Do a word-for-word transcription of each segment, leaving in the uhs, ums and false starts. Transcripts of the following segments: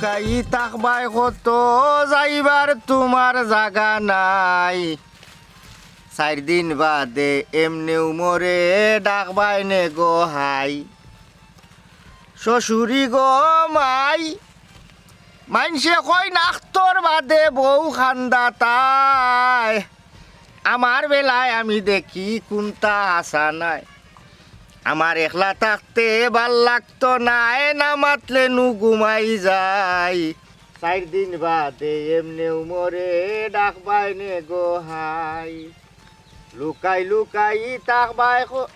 কাই থাকবায় কত, যাইবার তুমার জাগা নাই। চাইর দিন বাদে এমনেউ মোরে ডাকবায় নে গো হাই। শ্বশুরি গো মাই, মাইনষে কইন আখতর বাদে বউ কান্দাতায়। আমার বেলায় আমি দেখি কুন্তা হাছা নায়। আমার একলা থাকতে ভালা লাগতো নায়, না মাতলে নু ঘুমাই যাই। চাইর দিন বাদে এমনেউ মোরে ডাকবায় নে গো হাই। লুকাই লুকাই থাকবায় কো-,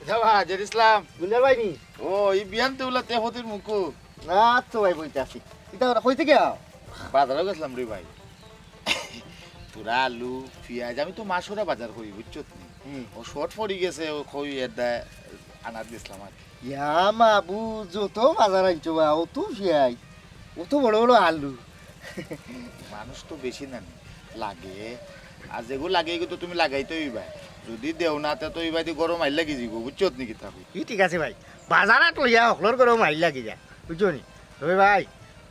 যাবা, জের ইসলাম। গুলজার ভাই নি? ও, ই বিয়ান তে উলা তে ফতির মুখো। না তো ভাই, বইতে আছি। ইতা কইতে গিয়া? বাজারো গেছলাম রে ভাই। পুরা আলু, পিয়াজ, আমি তো মাসুরা বাজার করি, বুঝছত নি? হুম। ও শর্ট পড়ি গেছে, ও কই এর দায় আনাত গেছলাম আর কি। ইয়া মাবু, যত বাজার আনছো বা, অত পিয়াজ, অত বড় বড় আলু। মানুষ তো বেশি না নি, লাগে। আর যেগু লাগে, এগু তো তুমি লাগাইতে অইবা। যুদি দেও না, তে তো ইবাদি গরম আইল লাগি যিবো, বুঝছত নি কিতা কই? ই ঠিক আছে ভাই, বাজারাত লইয়া হকলর গরম আইল লাগি যায়, বুঝছো নি? তবে ভাই,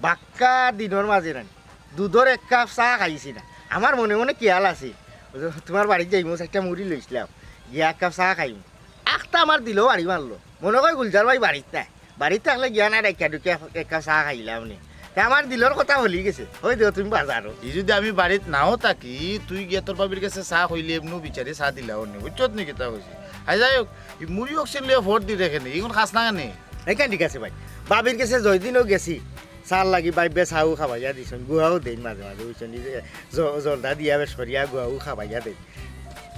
বাক্কা দিনর মাঝে নানি, দুধর এক কাপ চা খাইছি না। আমার মনে মনে খিয়াল আছে, ওই যে তুমার বাড়িত যাইমু, চাইরটা মুড়ি লইছলাম, গিয়া এক কাপ চা খাইমু। আখতা আমার দিলো বাড়ি মারলো। মনে কয় গুলজার ভাই বাড়িত নাই। বাড়িত থাকলে গিয়া না ডাকিয়া ডুকিয়া এক কাপ চা খাইলাম নে। তে আমার দিলর কথা ভুলি গেছে। ওই দেখো তুমি বাজারো। ই যুদি আমি বাড়িত নাও থাকি, তুই গিয়া তোর ভাবির গেছে চা কইলে এমনেউ বিচারে চা দিলাও নে। বুঝছত নি কিতা কইছি? আই যাই হোক, ই মুড়ি অকশন লইয়া ভোট দি রেখে নে। ইগুন খাস না কেনে? এইখান ঠিক আছে ভাই। ভাবির গেছে জয়দিনও গেছি। চার লাগি ভাবিয়ে চাও খাবাইয়া দিছইন, গুয়াও দেইন মাঝে মাঝে, বুঝছইন নি? যে জ-, জর্দা দিয়া বেশ করিয়া গুয়াও খাবাইয়া দেইন।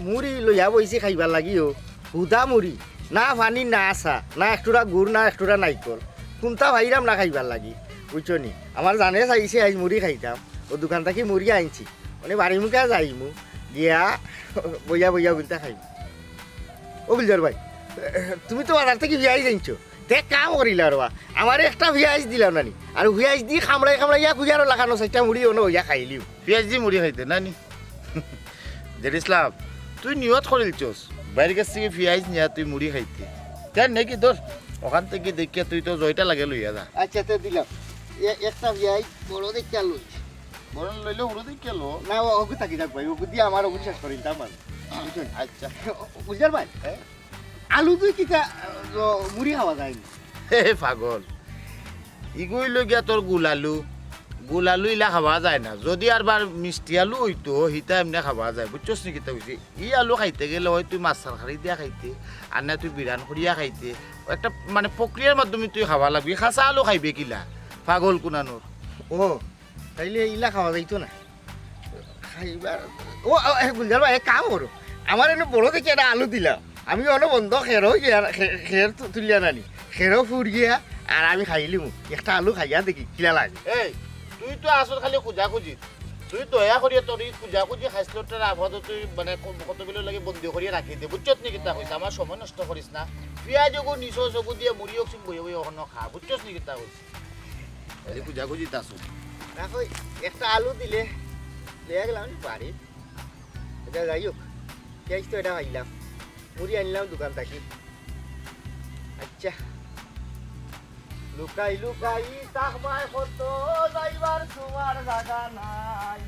মুড়ি লইয়া বইছি খাইবার লাগিও, হুদা মুড়ি, না পানি, না চা, না একটুরা গুড়, না একটুরা নাইকল, কুন্তা পাইরাম না খাইবার লাগি, বুঝছো নি? আমার জানে চাইছে আইজ মুড়ি খাইতাম, ও দোকান থাকি মুড়ি আনছি, মানে বাড়ি মুখে যাইমু, গিয়া বইয়া বইয়া অগুইনতা খাইমু। ও গুলজার ভাই, তুমি তো বাজার থাকি পিয়াইজ আনছো, তে কাম করিলা রে বা, আমারে একটা পিয়াইজ দিলাও না নি, আর পিয়াইজ দি কামড়াই কামড়াইয়া কুইয়ারো লাখানো চাইরটা মুড়ি অনো অইয়া খাইলিও। পিয়াইজ দি মুড়ি খাইতে না নি? জের ইসলাম, তুই নিয়ত করিলছস, ভাইর গেছ থাকি পিয়াইজ নিয়া তুই মুড়ি খাইতে। তে নে কি ধর, অখান থাকি দেখিয়া তুই তো জয়টা লাগে লইয়া যা। আচ্ছা, তে দিলাম। এ-, একটা পিয়াইজ বড় দেখিয়া লই। বড় লইলে হুরু দেখিয়া লো। না, ও-, অগু থাকি যাক ভাই, অগু দিয়া আমার অগু শেষ করিলতাম আর। আচ্ছা। গুলজার ভাই, হ্যাঁ? আলু তুই কিতা, আহ, মুড়ি খাওয়া যায় নি? হে পাগল, ইগু অইলো গিয়া তোর গুল আলু, গুল আলু ইলা খাওয়া যায় না। যুদি আরবার মিষ্টি আলু অইতো, হিতা এমনে খাওয়া যায়, বুঝছস নি কিতা কইছি? ই আলু খাইতে গেলে অয় তুই মাছ তরকারি দিয়া খাইতে, আর না তুই বিরান করিয়া খাইতে, একটা মানে প্রক্রিয়ার মাধ্যমে তুই খাওয়া লাগবি। খাসা আলু খাইবে কিলা, পাগল কুনানোর। ও, তাইলে ইলা খাওয়া যাইতো না। খাইবার, ও, ও, এ, গুলজার ভাই, এক কাম করো, আমার এনে বড় দেখি একটা আলু দিলাও। আমি অনো বন্ধ খেরো গিয়া, খে-, খের তু-, তুলিয়া নানি, খেরো ফুড়িয়া, আর আমি খাইলিমু। একটা আলু খাইয়া দেখি, কিলা লাগে। এই, তুই তো আসল খালি খুজাখুজি। তুই দয়া করিয়া তোর ই খুজাখুজি খাইছলটারে আপাতত তুই মানে ক-, কতগুলো লাগে বন্দি করিয়া রাখি দে। বুঝছত নি কিতা কইছি? আমার সময় নষ্ট করিস না। পিয়াজ অগু নিছস, অগু দিয়া মুড়ি অকশন বইয়া বইয়া অখনো খা। বুঝছত নি কিতা কইছি? এই খুজাখুজি তাসু। না কই, একটা আলু দিলে, লইয়া গেলাম আমি বাড়ি। এটা যাই হোক, পিয়াইজ তো এটা খাইলাম। মুড়ি আনলাম দোকান থাকি। আচ্ছা। লুকাই লুকাই থাকবায় কত, যাইবার তুমার জাগা নাই।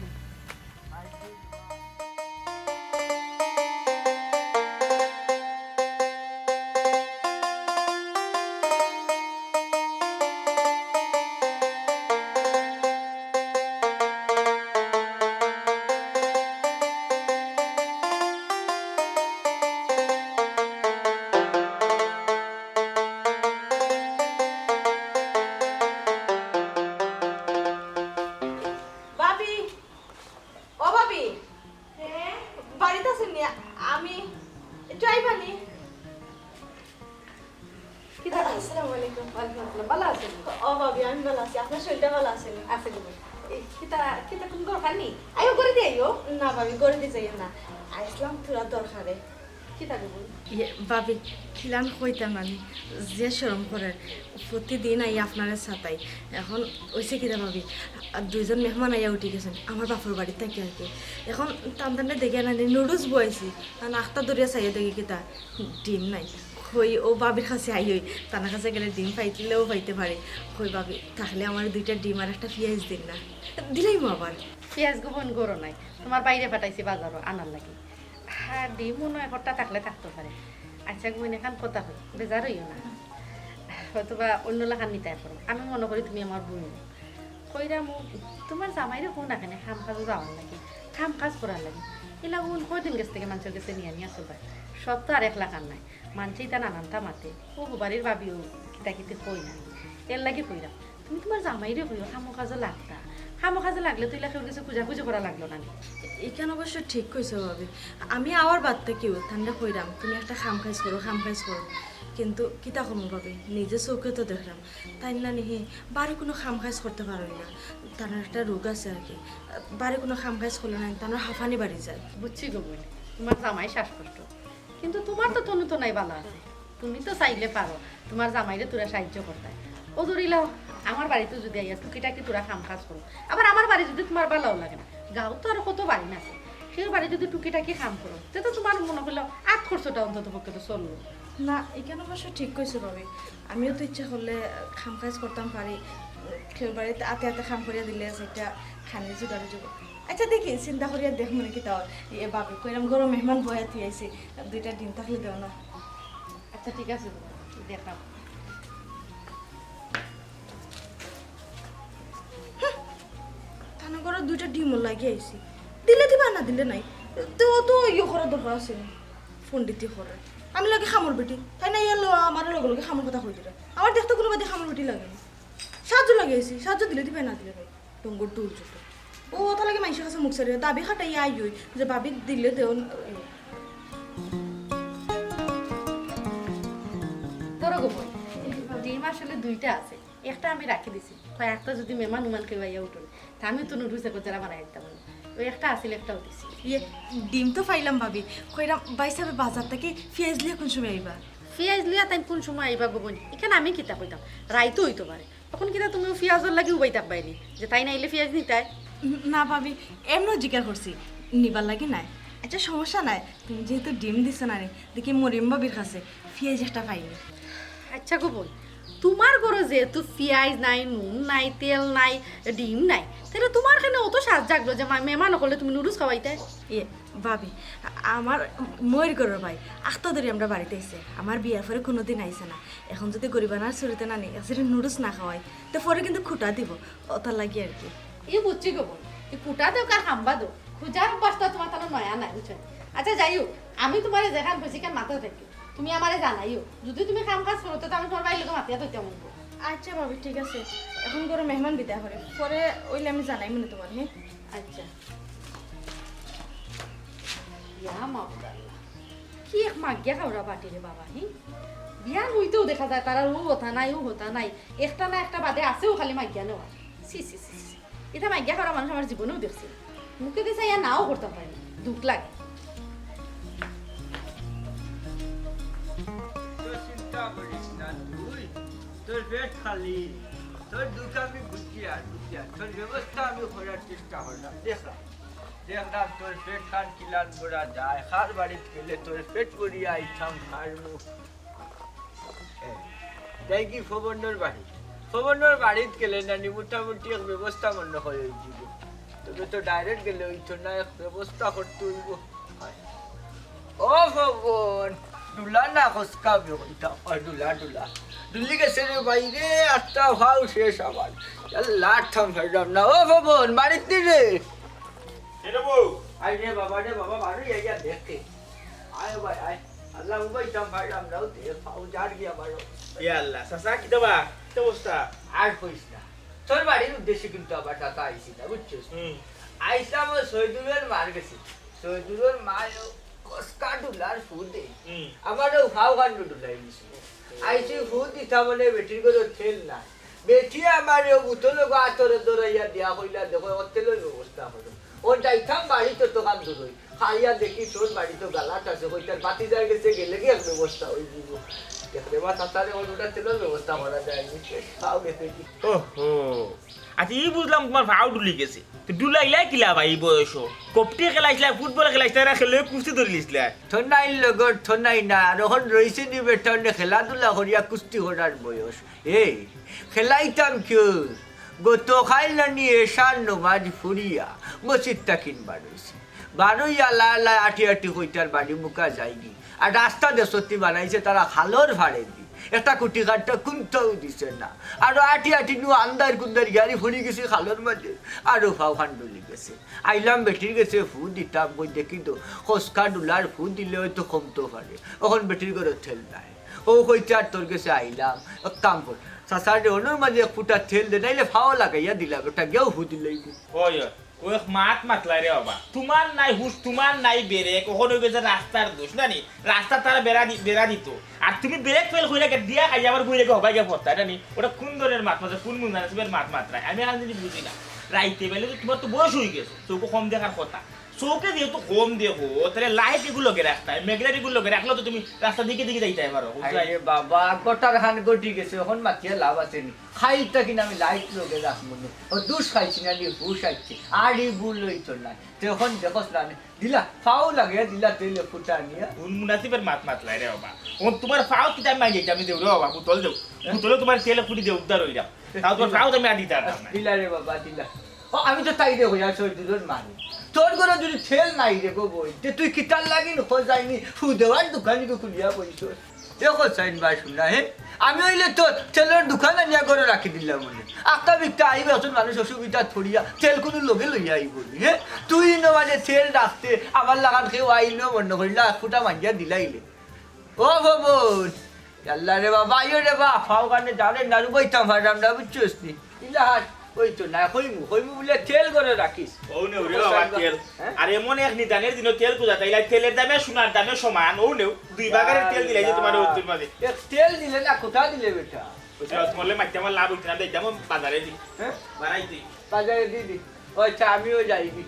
ভাবি, ও ভাবি, হ্যাঁ? বাড়িত আছইন নি? আমি একটু আইবানি। কিতা? আসসালামু আলাইকুম। ওয়ালাইকুম আসসালাম। ভালা আছইন? ও ভাবি, আমি ভালা আছি। আপনার শরীরটা ভালা আছে নি? আছে গো। এই, কিতা, কিতা কুনু দরকার নি? আইও, ঘরে দি আইও। না ভাবি, ঘরে দি যাইও না। আইছলাম থুড়া দরকারে। কিতা গো বইন? ইয়ে, ভাবি, কিলান কইতাম আমি, যে শরম করের। প্রতিদিন আই আপনারে সাতাই। এখন অইছে কিতা ভাবি, আর দুইজন মেহমান আইয়া উঠি গেছইন, আমার বাপর বাড়ি থাকি আর কি। এখন তানতানরে দেখিয়া নানি নুডলস বওয়াইছি, আর আখতা ধরিয়া চাইয়া দেখি কিতা, ডিম নাই। কই, ও ভাবির কাছে আই অই, তান কাছে গেলে ডিম পাইলেও পাইতে পারি। কই ভাবি, তাইলে আমারে দুইটা ডিম আর একটা পিয়াইজ দিন না, দিলাইমু আবার। পিয়াইজ গো বইন ঘরো নাই, তুমার ভাইরে পাঠাইছি বাজারো আনার লাগি। আর ডিম মনো অয় একটা থাকলে থাকতো পারে। আইচ্ছা গো বইন, এখান কথা কই, বেজার অইও না, অথবা অন্য লাখান নিতায় পারো। আমি মনো করি তুমি আমার বইন। কইরাম ও, তুমার জামাইরে কও না কেনে কাম কাজো যাওয়ার লাগি, কাম কাজ করার লাগি। ইলা বইন কয়দিন গেছ থাকি মানষর গেছে নিয়া নিয়া চলবায়, সব তো আর এক লাখান নায়। মানষে ইতা নানানতা মাতে, অউ বাড়ির ভাবিও কিতা কিতি কয় না, এরলাগি কইরাম। তুমি তুমার জামাইরে কইও, কামো কাজো লাগতা। কামো কাজো লাগলে তো ইলা কেউর গেছে খুজাখুজি করা লাগলো না নি। ইখান অবশ্য ঠিক কইছো ভাবি। আমি আওয়ার বাদ থাকিউ তানরে কইরাম, তুমি একটা কাম কাজ করো, কাম কাজ করো। কিন্তু কিতা করমু ভাবি, নিজে চউখে তো দেখরাম, তাইন নানি হি বাড়ি কুনু কাম কাজ করতা পারইন না। তানর একটা রোগ আছে আর কি, বাড়ি কুনু কাম কাজ করলে না তানর হাফানি বাড়ি যায়। বুঝছি গো বইন, তুমার জামাই শ্বাসকষ্ট, কিন্তু তুমার তো তনু তনাই ভালা আছে, তুমি তো চাইলে পারো তুমার জামাইরে থুড়া সাইয্য করতায়। অউ ধরি লাও, আমার বাড়িত যুদি আইয়া টুকিটাকি থুড়া কাম কাজ করো, আবার আমার বাড়ি যুদি তুমার ভালাও লাগে না, গাঁওত তো আরো কত বাড়ি আছে, কেউর বাড়ি যুদি টুকিটাকি কাম করো, তে তো তুমার মনো করিলাও আত খরচটা অন্তত পক্ষে তো চললো। না, ইখান অবশ্য ঠিক কইছো ভাবি, আমিও তো ইচ্ছা করলে কাম কাজ করতাম পারি, কেউর বাড়িত আতে আতে কাম করিয়া দিলে যেটা খানি জুগাড় জুগাড়। আইচ্ছা দেখি, চিন্তা করিয়া দেখমুনে কিতা অয়। এ ভাবি, কইরাম ঘরো মেহমান বওয়াইয়া থুই আইছি, দুইটা ডিম থাকলে দেও না। আইচ্ছা ঠিক আছে, দেখরাম। তানর ঘরো দুইটা ডিমর লাগি আইছি, দিলে দিবা না দিলে নাই, তে অত ইয়ে করার দরকার আছে নি। পণ্ডিতি করে। আমি লাগে কামর বেটি, তাইন আইয়া আমারে লগে লগে কামর কথা কই দিরা। আমার দেখতে কুনু বাদে কামর বেটি লাগে না, সাহায্য লাগি আইছি, সাহায্য দিলে দিবা না দিলে নাই। ডঙ্গর ডুল যত। ও, অতার লাগি মানষর কাছে মুখ ছাড়িয়া দাবি খাটাইয়া আই অই যে ভাবি দিলে দেও। ধরো গো বইন, ডিম আসলে দুইটা আছে, একটা আমি রাখি দিছি, কয় একটা যুদি মেহমান উমান কেউ আইয়া উঠইন, তে আমি তো নুডলস একো জেরা বানাই দিতাম। অউ একটা আছিল, একটাও দিছি। ইয়ে, ডিম তো পাইলাম ভাবি, কইরাম ভাইসাবে বাজার থাকি পিয়াইজ লইয়া কুন সময় আইবা? পিয়াইজ লইয়া তাইন কুন সময় আইবা গো বইন, ইখান আমি কিতা কইতাম, রাইতও অইতো পারে। অখন কিতা তুমি পিয়াইজর লাগি উবাই থাকবায় নি যে তাইন আইলে পিয়াইজ নিতায়? না ভাবি, এমনেউ জিকার করছি, নিবার লাগি নায়। আইচ্ছা সমস্যা নাই, তুমি যেহেতু ডিম দিছো না নি, দেখি মরিয়ম ভাবির কাছে পিয়াইজ একটা পাই নি। আইচ্ছা গো বইন, তুমার ঘরো যেহেতু পিয়াইজ নাই, নুন নাই, তেল নাই, ডিম নাই, তাইলে তুমার কেনে অত সাধ জাগলো যে মা-, মেহমান অকলরে তুমি নুডলস খাওয়াইতায়? ইয়ে, ভাবি, আ-, আমার মইর ঘরর ভাই আখতা ধরি আমরার বাড়িত আইছে, আমার বিয়ার পরে কুনুদিন আইছে না। অখন যুদি গরিবানার ছুরিতে নানি এক ছিরি নুডলস না খাওয়াই, তে পরে কিন্তু খুটা দিবো, অতার লাগি আর কি। ই বুঝছি গো বইন, ই খুটা দেউক আর হাম্বা দেউক, খুজার অভ্যাসটা তুমার তানো নয়া নায়, বুঝছো? আইচ্ছা যাই অউক, আমি তুমারে যেখান কইছি ইখান মাথাত রাখিও, তুমি আমারে জানাইও। যুদি তুমি কাম কাজ করো, তে আমি তুমার ভাইর লগে মাতিয়া থইতাম অইবো। আইচ্ছা ভাবি, ঠিক আছে, অখন ঘরো মেহমান বিদায় করি, পরে অইলে আমি জানাইমুনে তুমারে, হে? আইচ্ছা। ইয়া মাবুদ আল্লাহ, কি এক মাগিয়া খাওরা পার্টি রে বাবা, হি? বিয়ান অইতেউ দেখা যায় তারার অউ কথা নাই, অউ কথা নাই, একটা না একটা বাদে আছেউ খালি মাগিয়া নেওয়া। ছি, ছি, ছি, ছি। ইতা মাগিয়া খাওরা মানুষ আমার জীবনেউ দেখছি না। মুখেদি চাইয়া নাও করতাম পারি না, দুখ লাগে। তুই চিন্তা করিস না, তুই, তোর পেট খালি, তোর দুখ আমি বুঝিয়ার, বুঝিয়ার, তোর ব্যবস্থা আমি করার চেষ্টা কররাম, দেখরাম। দেখরাম তোর পেট খান কিলান ভরা যায়, কার বাড়িত গেলে তোর পেট ভরিয়া আইতাম পারমু। এ, তাই কি ফবনর বাড়ি? ফবনর বাড়িত গেলে নানি মোটামুটি এক ব্যবস্থা মনো অয় অইযিবো। তবে তো direct গেলে অইতো না, এক ব্যবস্থা করতে অইবো। ও ফবন, ডুলা না খসকা বে কইতা, ও ডুলা, ডুলা। ডুলি গেছে রে ভাই রে, আত্মা ভাও শেষ আমার। আল্লাহ, থাম ফাইলাম না। ও ফবন, বাড়িত নি রে? এ রে বউ। আয় রে বাবা রে বাবা, বাড়ি আইয়া দেখে। আয় ভাই, আয়। আল্লাহ, উবাই থাম ফাইলাম না, ও দে, ফাও জার গিয়া বারো। ইয়া আল্লাহ, চাচা, কিতা বা? কিতা অবস্থা? আর কইস না। তোর বাড়ির উদ্দেশ্যে কিন্তু আবার চাচা আইছি না, বুঝছস? হুম। আইসলাম ও সৈদুলের মার গেছে। সৈদুলের মা ও খসকা ডুলার ফু দে। হুম। আমারও ফাও কাণ্ড ডুলাই দিছে। আইছি ফু দিতা মানে বেটির ঘরো তেল নাই। বেটি আমারে ও বোতল গো আতরে ধরাইয়া দিয়া কইলা, "দেখো, ও তেলর ব্যবস্থা করো।" ও যাইতাম বাড়িত তো কাম দূর হই। খাইয়া দেখি তোর বাড়িত গালাত আছে, কইতার বাতি যাই গেছে, গেলে কি এক ব্যবস্থা হই দিব। দেখলে বা তাতারে ওর ওটা তেলর ব্যবস্থা করা যায় নি। খাও গেছে কি? ওহো, আচ্ছা, ই বুঝলাম তুমার ফাও ডুলি গেছে। তো ডুলাইলায় কিলা বা ই বয়সো? কবডি খেলাইছলায়, ফুটবল খেলাইছলায়, না খেলে কুস্তি ধরিলিছলায়? থনাইর লগর থনাই না, আর অখন রইছে নি বেটা, অনে খেলাধুলা করিয়া কুস্তি করার বয়স। এই, খেলাইতাম কিয়? গতকাইল নানি এশার নমাজ পড়িয়া মসজিদ থাকিন বারইছি। বারইয়া লা লা আটি আটি কইটার বাড়ি মুখা যাইগি। আর রাস্তা দেশতি বানাইছে তারা খালর ফাড়েদি। একটা কুটি কাঠটা কুন্তাও দিছে না। আর আটি আটি নু আন্দার কুন্দার গিয়ারি পড়ি গেছি খালর মাঝে। আরো ফাও খান ডুলি গেছে। আইলাম বেটির গেছে ফু দিতাম, কই দেখি তো খসকা ডুলার ফু দিলে অয়তো কমতো পারে। অখন বেটির ঘরো তেল নাই। অউ কইতে আর তোর গেছে আইলাম। এক কাম কর, চাচারে অনর মাঝে এক ফুটা তেল দে, নাইলে ফাও লাগাইয়া দিলাম, ওটা গেও ফু দিলেই। ওই, ওই, ও এক মাত মাতলায় রে বাবা। তুমার নাই হুশ, তুমার নাই বেরেক, অখন অই গেছে রাস্তার দোষ, না নি? রাস্তা তারা বেড়া দি-, বেড়া দিত। আর তুমি বেরেক ফেল কইরা কে দিয়া খাই আবার কইরা কে হবাই গে ফরতায়, না নি? ওটা কুন ধরনের মাত মাতলায়, কুন মুনাসিবের মাত মাতলায়? আমি অখান জিনিস বুঝি না। রাইতে বেলে তো তুমার তো বয়স অই গেছে, চউখো কম দেখার কথা। চউখে যেহেতু কম দেখো, তাইলে লাইট ইগুর লগে রাখতায়, মেঘলাইট ইগুর লগে রাখলে তো তুমি রাস্তা দিকে দিকে যাইতায় পারো, বুঝলায়? আরে বাবা, ঘটার খান ঘটি গেছে, অখন মাতিয়া লাভ আছে নি? খাইল থাকি না আমি লাইট লগে রাখমু নি। ও দুষ খাইছি না নি, হুশ আইছে। আর ই ভুল অইতো না। তে অখন দেখোস না নি, দিলা, ফাও লাগে, দিলা তেল ফুটা নিয়া। কোন মুনাসিবের মাত মাতলায় রে বাবা? ও তুমার ফাও কিতা মাই যাইতে আমি দেও রে বাবা, বোতল দেও। বোতলে তুমার তেল ফুটি দেও, উদ্ধার অইরা। তাও তুমার ফাও তো আমি আর দিতাম না। দিলা রে বাবা, দিলা। ও, আমি তো তাইরে কইয়ার শহিদুলর মারে। তোর ঘরো যদি তেল নাই রে গো বইন, তে তুই কিতার লাগি খোঁজাইনি, ফু দেওয়ার দোকান ইগু খুলিয়া বইছস। দেখো চাইন বা শুনা, হে? আমি অইলে তো তেলর দোকান আনিয়া ঘরো রাখি দিলাম অনে। আখতা বিকতা আইবা, অখন মানুষ অসুবিধাত পড়িয়া তেল কুনু লগে লইয়া আইবো নি, হে? তুই ইনো মাঝে তেল রাখতে, আমার লাখান কেউ আইলো মনো করিলা, এক ফুটা মাঞ্জিয়া দিলাইলে। ও ভবন, আল্লাহ রে বাবা, আইও রে বা, ফাও কানে জানে না, রুবাইতাম পারলাম না, বুঝছস নি? ইলা হাত, ওই তো না, কইমু, কইমু বুলে তেল ঘরো রাখিস। ও নেও রে বাবা, তেল। হ্যাঁ? আর এমন এক নিদানের দিনও তেল খুঁজা তাইলে তেলের দামে সোনার দামে সমান, ও নেও, দুই বাগানের তেল দিলাই যে তুমার আল্লাহ। অতুর মাঝে। এক তেল দিলে না, কোথা দিলে বেটা? ওই তো তোমার লগে মাইতে আমার লাভ অইতো না, যাইতাম বাজারে দি। হ্যাঁ? বাড়াই দি। বাজারে দি দি। ও আচ্ছা, আমিও যাই দি।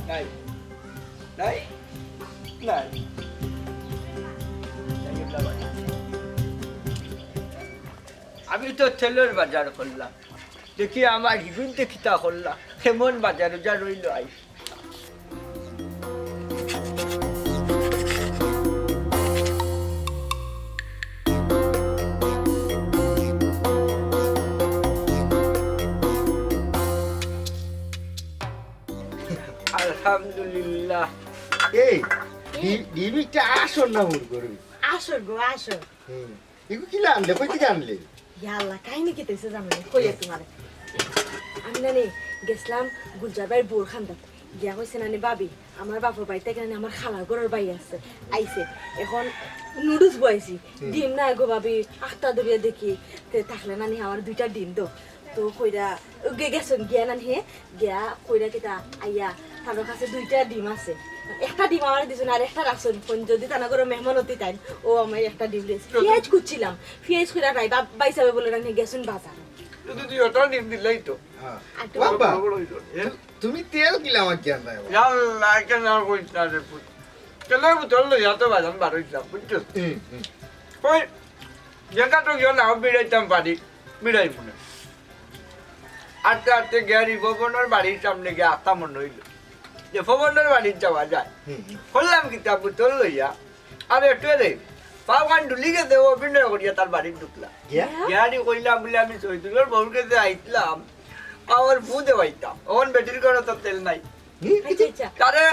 নাই। নাই? নাই। আমি তো তেলর বাজার করলাম। দেখি আমার হিগুনতে কিতা করলা, কেমন বাজার উজার রইল আই। আলহামদুলিল্লাহ। এই, ডি-, ডিম একটা আসর না মনে করবি। আসর গো, আসর। হুম। ইগু কিলা আনলে? কই থাকি আনলে? ইয়া আল্লাহ, কাহিনী কিতা অইছে জানো নি? কইয়া তোমারে। আমি না নি গেছলাম গুলজার ভাইর বউর খান্দাত। গিয়া কইছে না নি, "ভাবি, আমার বাপর বাড়িত কেনে আমার খালার ঘরর ভাই আছে, আইছে। এখন নুডলস বওয়াইছি। হুম। ডিম নাই গো ভাবি, আখতা ধরিয়া দেখি, তে থাকলে না নি আমার দুইটা ডিম দেও।" তো কইরা গে-, গেছইন গিয়া না নি হে গিয়া কইরা কিতা আইয়া তার কাছে দুইটা ডিম আছে, একটা ডিম আমারে দিছইন আর একটা রাখছইন, কোন যদি তানা করে মেহমান অইতে তাইন, ও আমারে একটা ডিম দিছে। পিয়াজ কুটছিলাম, পিয়াজ কইরা নাই, বাপ, ভাই সাহেব বলে না নি গেছইন বাজার। যদি দুই ওটা ডিম দিলাই তো। হ্যাঁ। আর তো বাবা, বড় বড় হইতো। এ? তুমি তেল কিলা আমার জ্ঞান নাই বাবা। ইয়াল্লা, কেন আর কইছ না রে পুত? তেলর বোতল লইয়া তো বাজান বার হইছিলাম, বুঝছো? হুম, হুম। কই, যেটা তো গিয়া নাও বিড়াইতাম পারি, বিড়াই মনে। আস্তে আস্তে গিয়া রিপবনর বাড়ির সামনে গিয়া আস্তা মনে হইল যে পবনর বাড়িত যাওয়া যায়। হুম, হুম। করলাম কিতা বোতল লইয়া, আর একটু রে, পাওখান ডুলি গেছে, ও অভিনয় করিয়া তার বাড়িত ঢুকলাম। গিয়া? গিয়া রে কইলাম বলে, "আমি শহীদুলর বউর গেছে আইতলাম, পাওর ফু দেওয়াইতাম।" অখন বেটির ঘরে তো তেল নাই। হুম? আচ্ছা, আচ্ছা। তারে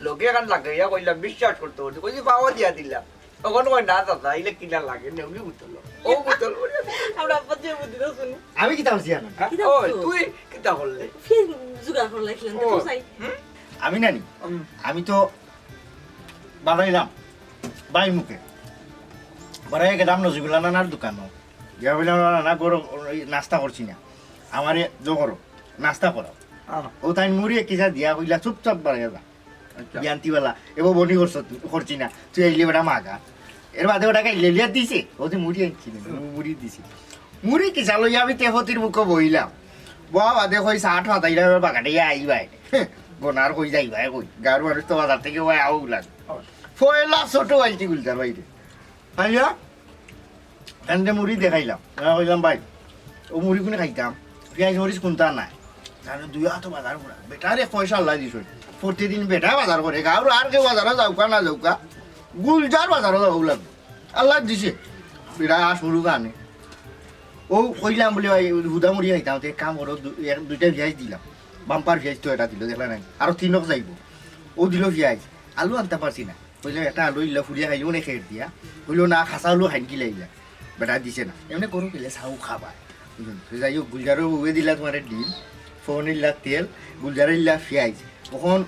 লগে এখান লাগাইয়া কইলাম, বিশ্বাস করতে পারছি। কইছি, "পাওয়া দিয়া দিলাম।" তখন কয়, "না দাদা, ইলে কিনা লাগে, নেউলি বোতল।" ও বোতল করে। আমরা আব্বা যে বুদ্ধি দাও শুনি। আমি কিতা করছি জানো? হ্যাঁ? কিতা ওই, করছো? তুই কিতা করলে? ফির জোগাড় করলে খিলান, ও, দেখো চাই। হুম? আমি নানি, হুম। আমি তো বাড়াইলাম, বাড়ির মুখে। বাড়াইয়া গেলাম নজিবুল্লাহ নানার দোকানো। গিয়া বললাম, "না, না, গরম, ওই নাস্তা করছি না। আমারে জো করো, নাস্তা করাও।" হ্যাঁ। ও তাই মুড়ি কিসা দিয়া কইলা, "চুপচাপ বাড়াইয়া যা।" আচ্ছা। জ্ঞানতিওয়ালা, এবার বনি করছ তুই, করছি না, তুই আইলে বেটা মাগা। এর বাদে ওটা খাইলে লিয়া দিছে, ও তুই মুড়ি আনছি না, হুম। মুড়ি দিছে। মুড়ি কিসা লইয়া আমি তেফতির মুখে বইলাম। বওয়া বাদে কই, "চা ঠা তাইলে এবার বাগানে আই ভাই।" গোনার কই যাই ভাই কই, গাঁর মানুষ তো বাজার থেকে ভাই আও লাগে। পয়লা ছোট ভাইটি গুলজার ভাইরে। ভাইয়া, এনরে মুড়ি দেখাইলাম। আমি কইলাম, "ভাই, অউ মুড়ি কুনে খাইতাম? পিয়াজ মরিচ কুনতা নাই?" জানো, দুই আতো বাজার করা। বেটার এক পয়সা আল্লায় দিছইন। প্রতিদিন বেটায় বাজার করে। গাঁওর আর কেউ বাজারো যাউক্কা না যাউক্কা, গুলজার বাজারো যাওয়া লাগবো। আল্লায় দিছে। বেটায় আশ মুরুগা আনে। অউ কইলাম বুলে, "ভাই, হুদা মুড়ি খাইতাম।" তে এক কাম করো, দু-, এক, দুইটা পিয়াজ দিলাম। বাম্পার পিয়াজ তো এটা দিল, দেখলা নাই? আরো তিনক যাইবো। অউ দিল পিয়াজ। আলু আনতা পারছি না। কইলাম, "একটা আলু ইলা ফুরিয়া খাইলে মনে খেয়ে দিয়া।" কইলো, "না, খাসা আলু খাইন কিলা ইলা।" বেটা দিছে না। এমনে করো কিলা, চাও খাবা। বুঝছো নি? তো যাই হোক, গুলজারর বউয়ে দিলা তুমারে ডিম, ফোন ইলা তেল, গুলজারে ইলা পিয়াজ। অখন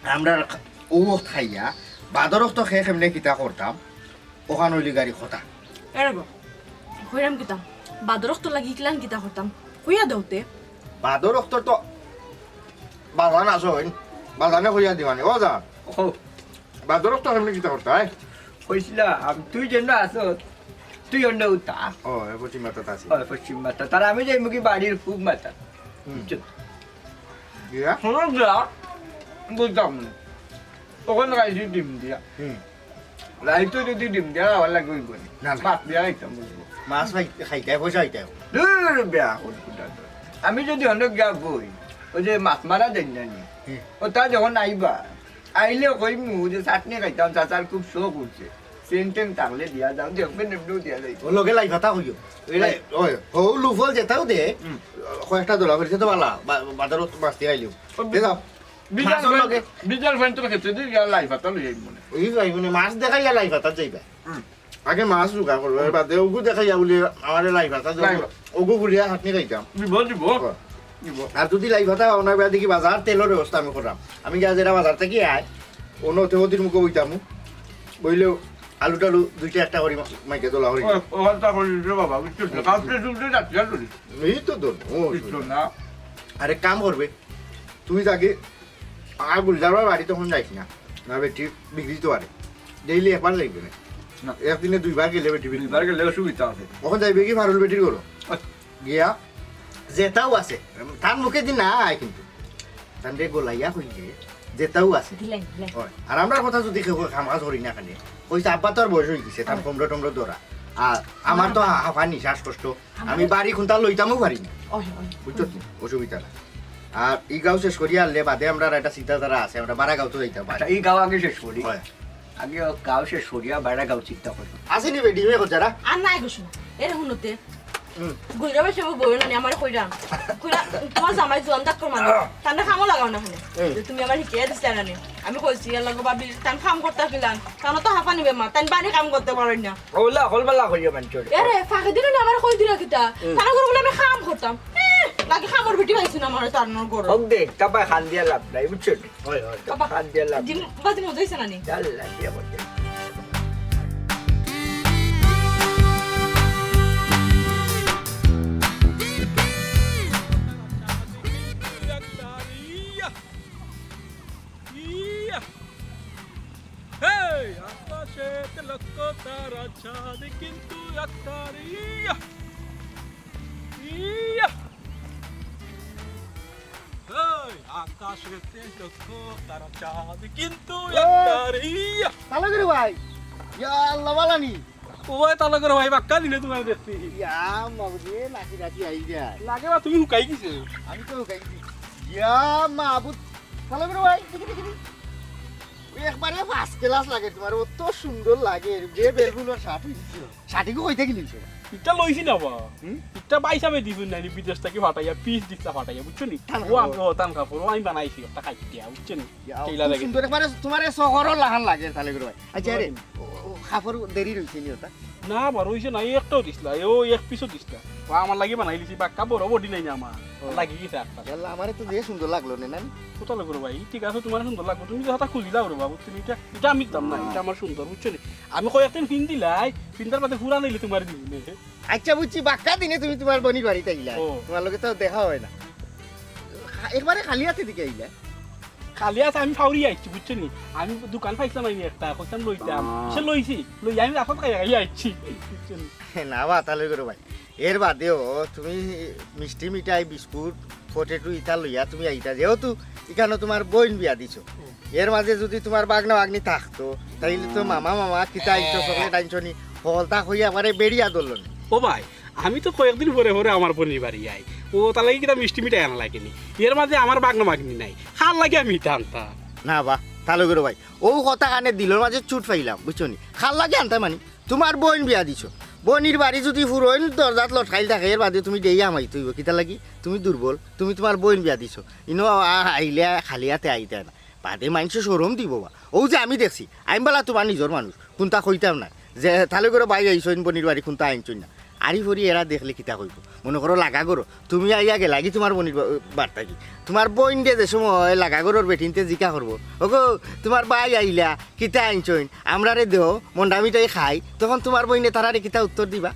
আমরা অউ অক্ত খাইয়া, বাদর অক্ত খেয়ে কেমনে কিতা করতাম, অখান অইলে গাড়ি কথা। এরে গো, কইরাম কিতা? বাদর অক্ত লাগি ইকলান কিতা করতাম? কইয়া দেও তে। বাদর অক্ত তো বাজান আছইন, বাজানে কইয়া দিবানি। ও জান, ও। বাদর অক্ত কেমনে কিতা করতা, হ্যাঁ? কইছিলাম, তুই যেন আছস, তুই অন্য উতা। ও, এ পশ্চিম মাথাত আছি। ও, পশ্চিম মাথাত। আর আমি যাইমুগি বাড়ির পূব মাথাত। হুম। বুঝছো? দিয়া? হুনো যা, বুঝতাম না। অখন খাইছি ডিম দিয়া। হুম। রাইতো যদি ডিম দিয়া খাওয়ার লাগে অইবো নি। না, না। মাছ দিয়া খাইতাম বুঝবো। মাছ খাই-, খাইতায়, পয়সা খাইতায়। ধুর, বেয়া, হুট হুট আর। আমি যদি অনেক গিয়া বই, ওই যে মাছ মারা দেন না নি। হুম। ও তা যখন আইবা, আইলে কইমু যে চাটনি খাইতাম, চাচার খুব শখ উঠছে। সেন্ট টেন্ট থাকলে দিয়া যাও, দেখবেন এমনেও দিয়া যাইবো। ও লগে লাই পাতা কইও। এরে, ওই, হউ লুফল যেতাউ দে, হুম। কয়েকটা দলা করিছে তো বালা, বা-, বাজারো মাছ দিয়া খাইলিও। ও দে যাও। বিজাল মাছর ফ্যান, লগে। বিজাল ফ্যান তোর ক্ষেত্রে দিয়ে গিয়া লাই পাতা লই আইব মনে। ওই যাইব না, মাছ দেখাইয়া লাই পাতা যাইবা। হুম। আগে মাছ জোগাড় করবো, এর বাদে ওগু দেখাইয়া বলি আমারে লাই পাতা যাও। লাই পাতা। ওগু ঘুরিয়া হাতনি খাইতাম। দিব, দিব। ও। দিব। আর যদি লাই পাতা পাও না, দেখি বাজার তেলর ব্যবস্থা আমি করলাম। আমি গিয়া যেটা বাজার থাকি আয়, অন্য অতে অতির মুখে বইতামু। বইলেও আলু টালু দুইটা একটা করি মা-, মাইকে তোলা করি। ও, ওখানটা করি রে বাবা, বুঝছো তো? কালকে দুটো যাচ্ছি, আর করি। এই তো দোন, ও, বুঝছো না? আরে কাম করবে। তুই যাকে আর গুলজারর বাড়ি তখন যাইস না, না বেটি বিগড়ি তো পারে। ডেইলি একবার যাইবে না। না। একদিনে দুইবার গেলে বেটি বিগড়ি। দুইবার গেলে অসুবিধা আছে। তখন যাইবে কি ফারুল বেটির ঘরো? আচ্ছা। গিয়া যেতাউ আছে, তার মুখে দি না আয় কিন্তু। তানরে গোলাইয়া কইলে যেতাউ আছে। দিলাই, দিলাই। হয়। আর আমরার কথা যদি কেউ কাম কাজ করি না কেনে, কইছে আব্বা তো আর বয়স হয়ে গেছে, তার হয়। কমরো টমরো ধরা। আর আমার তো হয়। হা-, হাঁফানি শ্বাসকষ্ট। আমি বাড়ি কোনটা লইতামও পারি না। ওই, ওই। বুঝছো তো? অসুবিধা না। আর ই গাঁও শেষ করিয়া আনলে বাদে আমরা একটা চিন্তাধারা আছে, আমরা বারা গাঁও তো যাইতাম পারি। আচ্ছা, ই গাঁও আগে শেষ করি। হয়। আগে ও গাঁও শেষ করিয়া বারা গাঁও চিন্তা করি। আছে নি বেটি, মেয়ে যারা? আর নাই গো শোনা। এরে হুনতে। হুম। গুলজার ভাই সব বই না নি, আমারে কইরা। কইরা, তোমার জামাই জোয়ান ডাক্তার মানে। তার না কামও লাগাও না কেনে। হুম। যে তুমি আমার হিকিয়া দিছলা না নি। আমি কইছি, "আল্লাহ গো ভাবি, তান কাম করতা কিলান। তানো তো হাঁফানি বেমার, তান বাড়ি কাম করতে পারেন না।" ওলা, হলবালা করিয়া মানছো রে। এরে, ফাঁকে দিলে না আমার কই দিলা কিতা? হুম। তার ঘরে বলে আমি কাম করতাম। এ, লাগে কামর বেটি পাইছি না আমার তার ঘরে। হোক দে, তারপর খান দিয়া লাভ নাই, বুঝছো নি? হয়, হয়। বাবা, খান দিয়া লাভ দিম-, নাই। বাজি মজা হইছে না নি? আল্লাহ দিয়া মজা। ইয়া। হেই, আকাশেতে লক্ষ তারা চাঁদ কিন্তু একটার। ইয়া। ইয়া। হেই, আকাশেতে লক্ষ তারা চাঁদ কিন্তু একটার। ইয়া। তালুকদার ভাই। ইয়া আল্লাহ, বালা নি? ও ভাই, তালুকদার ভাই, বাক্কা দিনে তুমারে দেখছি। ইয়া, মাবুদে, নাকি নাকি আই যায়। লাগে বা তুমি হুকাই গেছো। আমি তো হুকাই গেছি। ইয়া, মাবুদ, তালুকদার ভাই, দেখি, দেখি, দেখি। একবারে first class লাগে তুমার, অত সুন্দর লাগে। যে বেলফুলর শার্ট অইছে। শার্টিগু কইতে কিনিছো? ইটা লইছি না বা। হুম? ইটা ভাই সাবে দিছইন না, বিদেশ থাকি ফাটাইয়া, পিস দিছলা ফাটাইয়া, বুঝছো নি? তান ও, কাপড়। ও, তান কাপড়, ও আমি বানাইছি, একটা কাটিয়া, বুঝছো নি? ইয়া, টেইলার খুব লাগে। সুন্দর, একবারে তুমারে শহরর লাখান লাগে, তালুকদার ভাই। আচ্ছা, আরে, ও, ও, কাপড় দেরি রইছে নি ওটা? না, বার অইছে না, এই একটাও দিছলা, ও এক পিসও দিছলা। ও আমার লাগি বানাই দিছি, বাক্কা বড় বডি নাই না আমার, ও। লাগি গেছে একটা। ইয়াল্লা, আমারে তো যে সুন্দর লাগলো নে, না? কোথা লাগলো ভাই? ঠিক আছে, তুমার সুন্দর লাগলো, তুমি যে হঠাৎ খুঁজিলাও রে বাবু, তুমি ইটা, ইটা আমি দিতাম না, ইটা আমার সুন্দর, বুঝছো নি? আমি কয়েকদিন পিন্দিলাই, পিন্দার বাদে পুরান অইলে তুমারে দিমু নে। আচ্ছা, বুঝছি, বাক্কা দিনে তুমি তুমার বইনর বাড়িত আইলা। ও। তুমার লগে তো দেখা হয় না। খা-, একবারে খালি হাতে দিকে আইলা। খালি হাতে আমি ফাউরি আইছি, বুঝছো নি? আমি দোকান পাইছিলাম আমি একটা, কইতাম লইতাম। আহ। সে লইছি, লই আমি রাস্তাত খাইয়া খাইয়া আইছি, বুঝছো নি? না বা, তালুকদার ভাই। এর বাদেও তুমি মিষ্টি মিঠাই, বিস্কুট, পটেটো ইতা লইয়া তুমি আইতা, যেহেতু ইখানো তুমার বইন বিয়া দিছো, এর মাঝে যুদি তুমার বাগনা বাগনি থাকতো, তাইলে তো মামা মামা কিতা আনছো, চকলেট আনছো নি, হকলতা কইয়া একবারে বেড়িয়া ধরলো নি। ও ভাই, আমি তো কয়েকদিন পরে পরে আমার বইনর বাড়ি আই, অতার লাগি কিতা মিষ্টি মিঠাই আনা লাগে নি? এর মাঝে আমার বাগনা বাগনি নাই, কার লাগি আমি ইতা আনতাম? না বা, তালুকর ভাই, অউ কথা কানে দিলর মাঝে চুট পাইলাম, বুঝছো নি? কার লাগি আনতায় মানি? তুমার বইন বিয়া দিছো, বইনর বাড়ি যুদি ফুরইন দরজাত লটকাইল থাকে, এর বাদে তুমি ডেইয়া হামাইতে অইবো। কিতার লাগি? তুমি দুর্বল, তুমি তুমার বইন বিয়া দিছো, ইনো আ-, আইলে খালি আতে আইতায় না, বাদে মাইনষে শরম দিবো বা। অউ যে আমি দেখছি, আমি বালা তুমার নিজর মানুষ, কুন্তা কইতাম না, যে তালুকর ভাই আইছইন বইনর বাড়ি, কুন্তা আনছইন না। আরি ফরি এরা দেখলে কিতা কইবো? মনো করো লাগা করো, তুমি আইয়া গেলাগি তুমার বইনর বা-, বাড়ি থাকি। তুমার বইনরে যে সময় লাগা করোর বেটিন্তে জিকা করবো, "ওগো, তুমার ভাই আইলা, কিতা আনছইন? আমরারে দেও, মন্ডা মিঠাই খাই।" তখন তুমার বইনে তারারে কিতা উত্তর দিবা?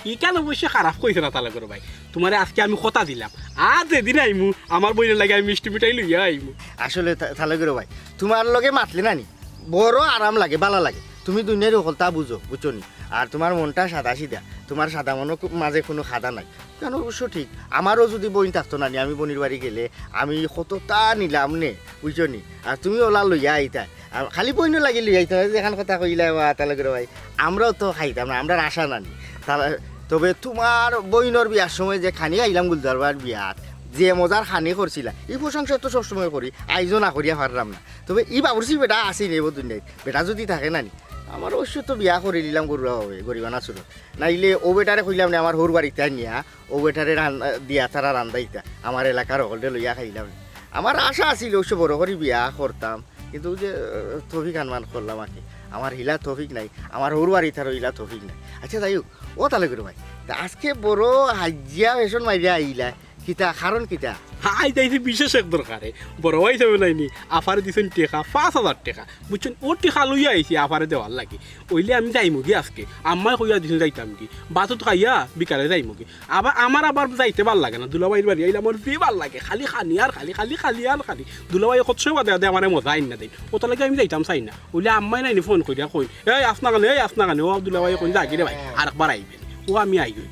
ইখান অবশ্য খারাপ কইছো না তালুকর ভাই, তুমারে আজকে আমি কথা দিলাম, আর যেদিন আইমু, আমার বইনর লাগি আমি মিষ্টি মিঠাই লইয়া আইমু। আসলে তা-, তালুকর ভাই, তুমার লগে মাতলে না নি, বড় আরাম লাগে, বালা লাগে। তুমি দুনিয়ার হকলতা বুঝো, বুঝছো নি? আর তুমার মনটা সাদা সিধা, তুমার সাদা মনর কু-, মাঝে কুনু খাদা নাই। ইখান অবশ্য ঠিক, আমারও যুদি বইন থাকতো না নি, আমি বইনর বাড়ি গেলে আমি কততা নিলাম নে, বুঝছো নি? আর তুমি অলা লইয়া আইতায়, আর খালি বইনর লাগি লইয়া আইতায়, যেখান কথা কইলায় বা তালুকর ভাই, আমরাও তো খাইতাম না, আমরার আশা না নি। তা-, তবে তুমার বইনর বিয়ার সময় যে খানি খাইলাম গুলজার ভাইর বিয়াত, যে মজার খানি করছিলা, ই প্রশংসা তো সবসময় করি, আইজও না করিয়া পারলাম না। তবে ই বাবুর্চি বেটা আছে নি, এব দুনিয়াত বেটা যুদি থাকে না নি, আমার অবশ্য তো বিয়া করিলিলাম গরুয়া অবে, গরিবানা সুরত। নাইলে অউ বেটারে কইলাম নে আমার হউর বাড়িত নিয়া, অউ বেটারে রান-, দিয়া তারা রান্দাইতা, আমার এলাকার হকলরে লইয়া খাইলাম নে। আমার আশা আছিল অবশ্য বড় করি বিয়া করতাম, কিন্তু অউ যে, আহ, তৌফিক আনমান করলাম আর কি। আমার হিলা তৌফিক নাই, আমার হউর বাড়িত আরো হিলা তৌফিক নাই। আচ্ছা, যাই হউক, ও তালুকর ভাই, তা আজকে বড় হাজিয়া ফ্যাশন মারিয়া আইলা, কিতা, কারণ কিতা? আইজ আইছি বিশেষ এক দরকারে। বড় ভাই সাবে নাইনি, আফারে দিছইন টেকা, পাঁচ হাজার টেকা। বুঝছইন, অউ টেকা লইয়া আইছি আফারে দেওয়ার লাগি। অইলে আমি যাইমুগি আজকে। আম্মায় কইয়া দিছইন যাইতামগি। ভাত-উত খাইয়া বিকালে যাইমুগি। আবার আমার আবার যাইতে ভালা লাগে না। দুলাভাইর বাড়ি আইলে আমার যে ভালা লাগে। খালি খানি আর খানি, খালি খানি আর খানি। দুলাভাই কত সময় বাদে বাদে আমারে মজা আইন্না দেইন। অতার লাগি আমি যাইতাম চাই না। অইলে আম্মায় নাইনি ফোন করিয়া কইন, "এই আস না কেনে, এই আস না কেনে?" অউ দুলাভাই কইন, "যাগি রে ভাই, আরেকবার আইবে।" অউ আমি আইমু।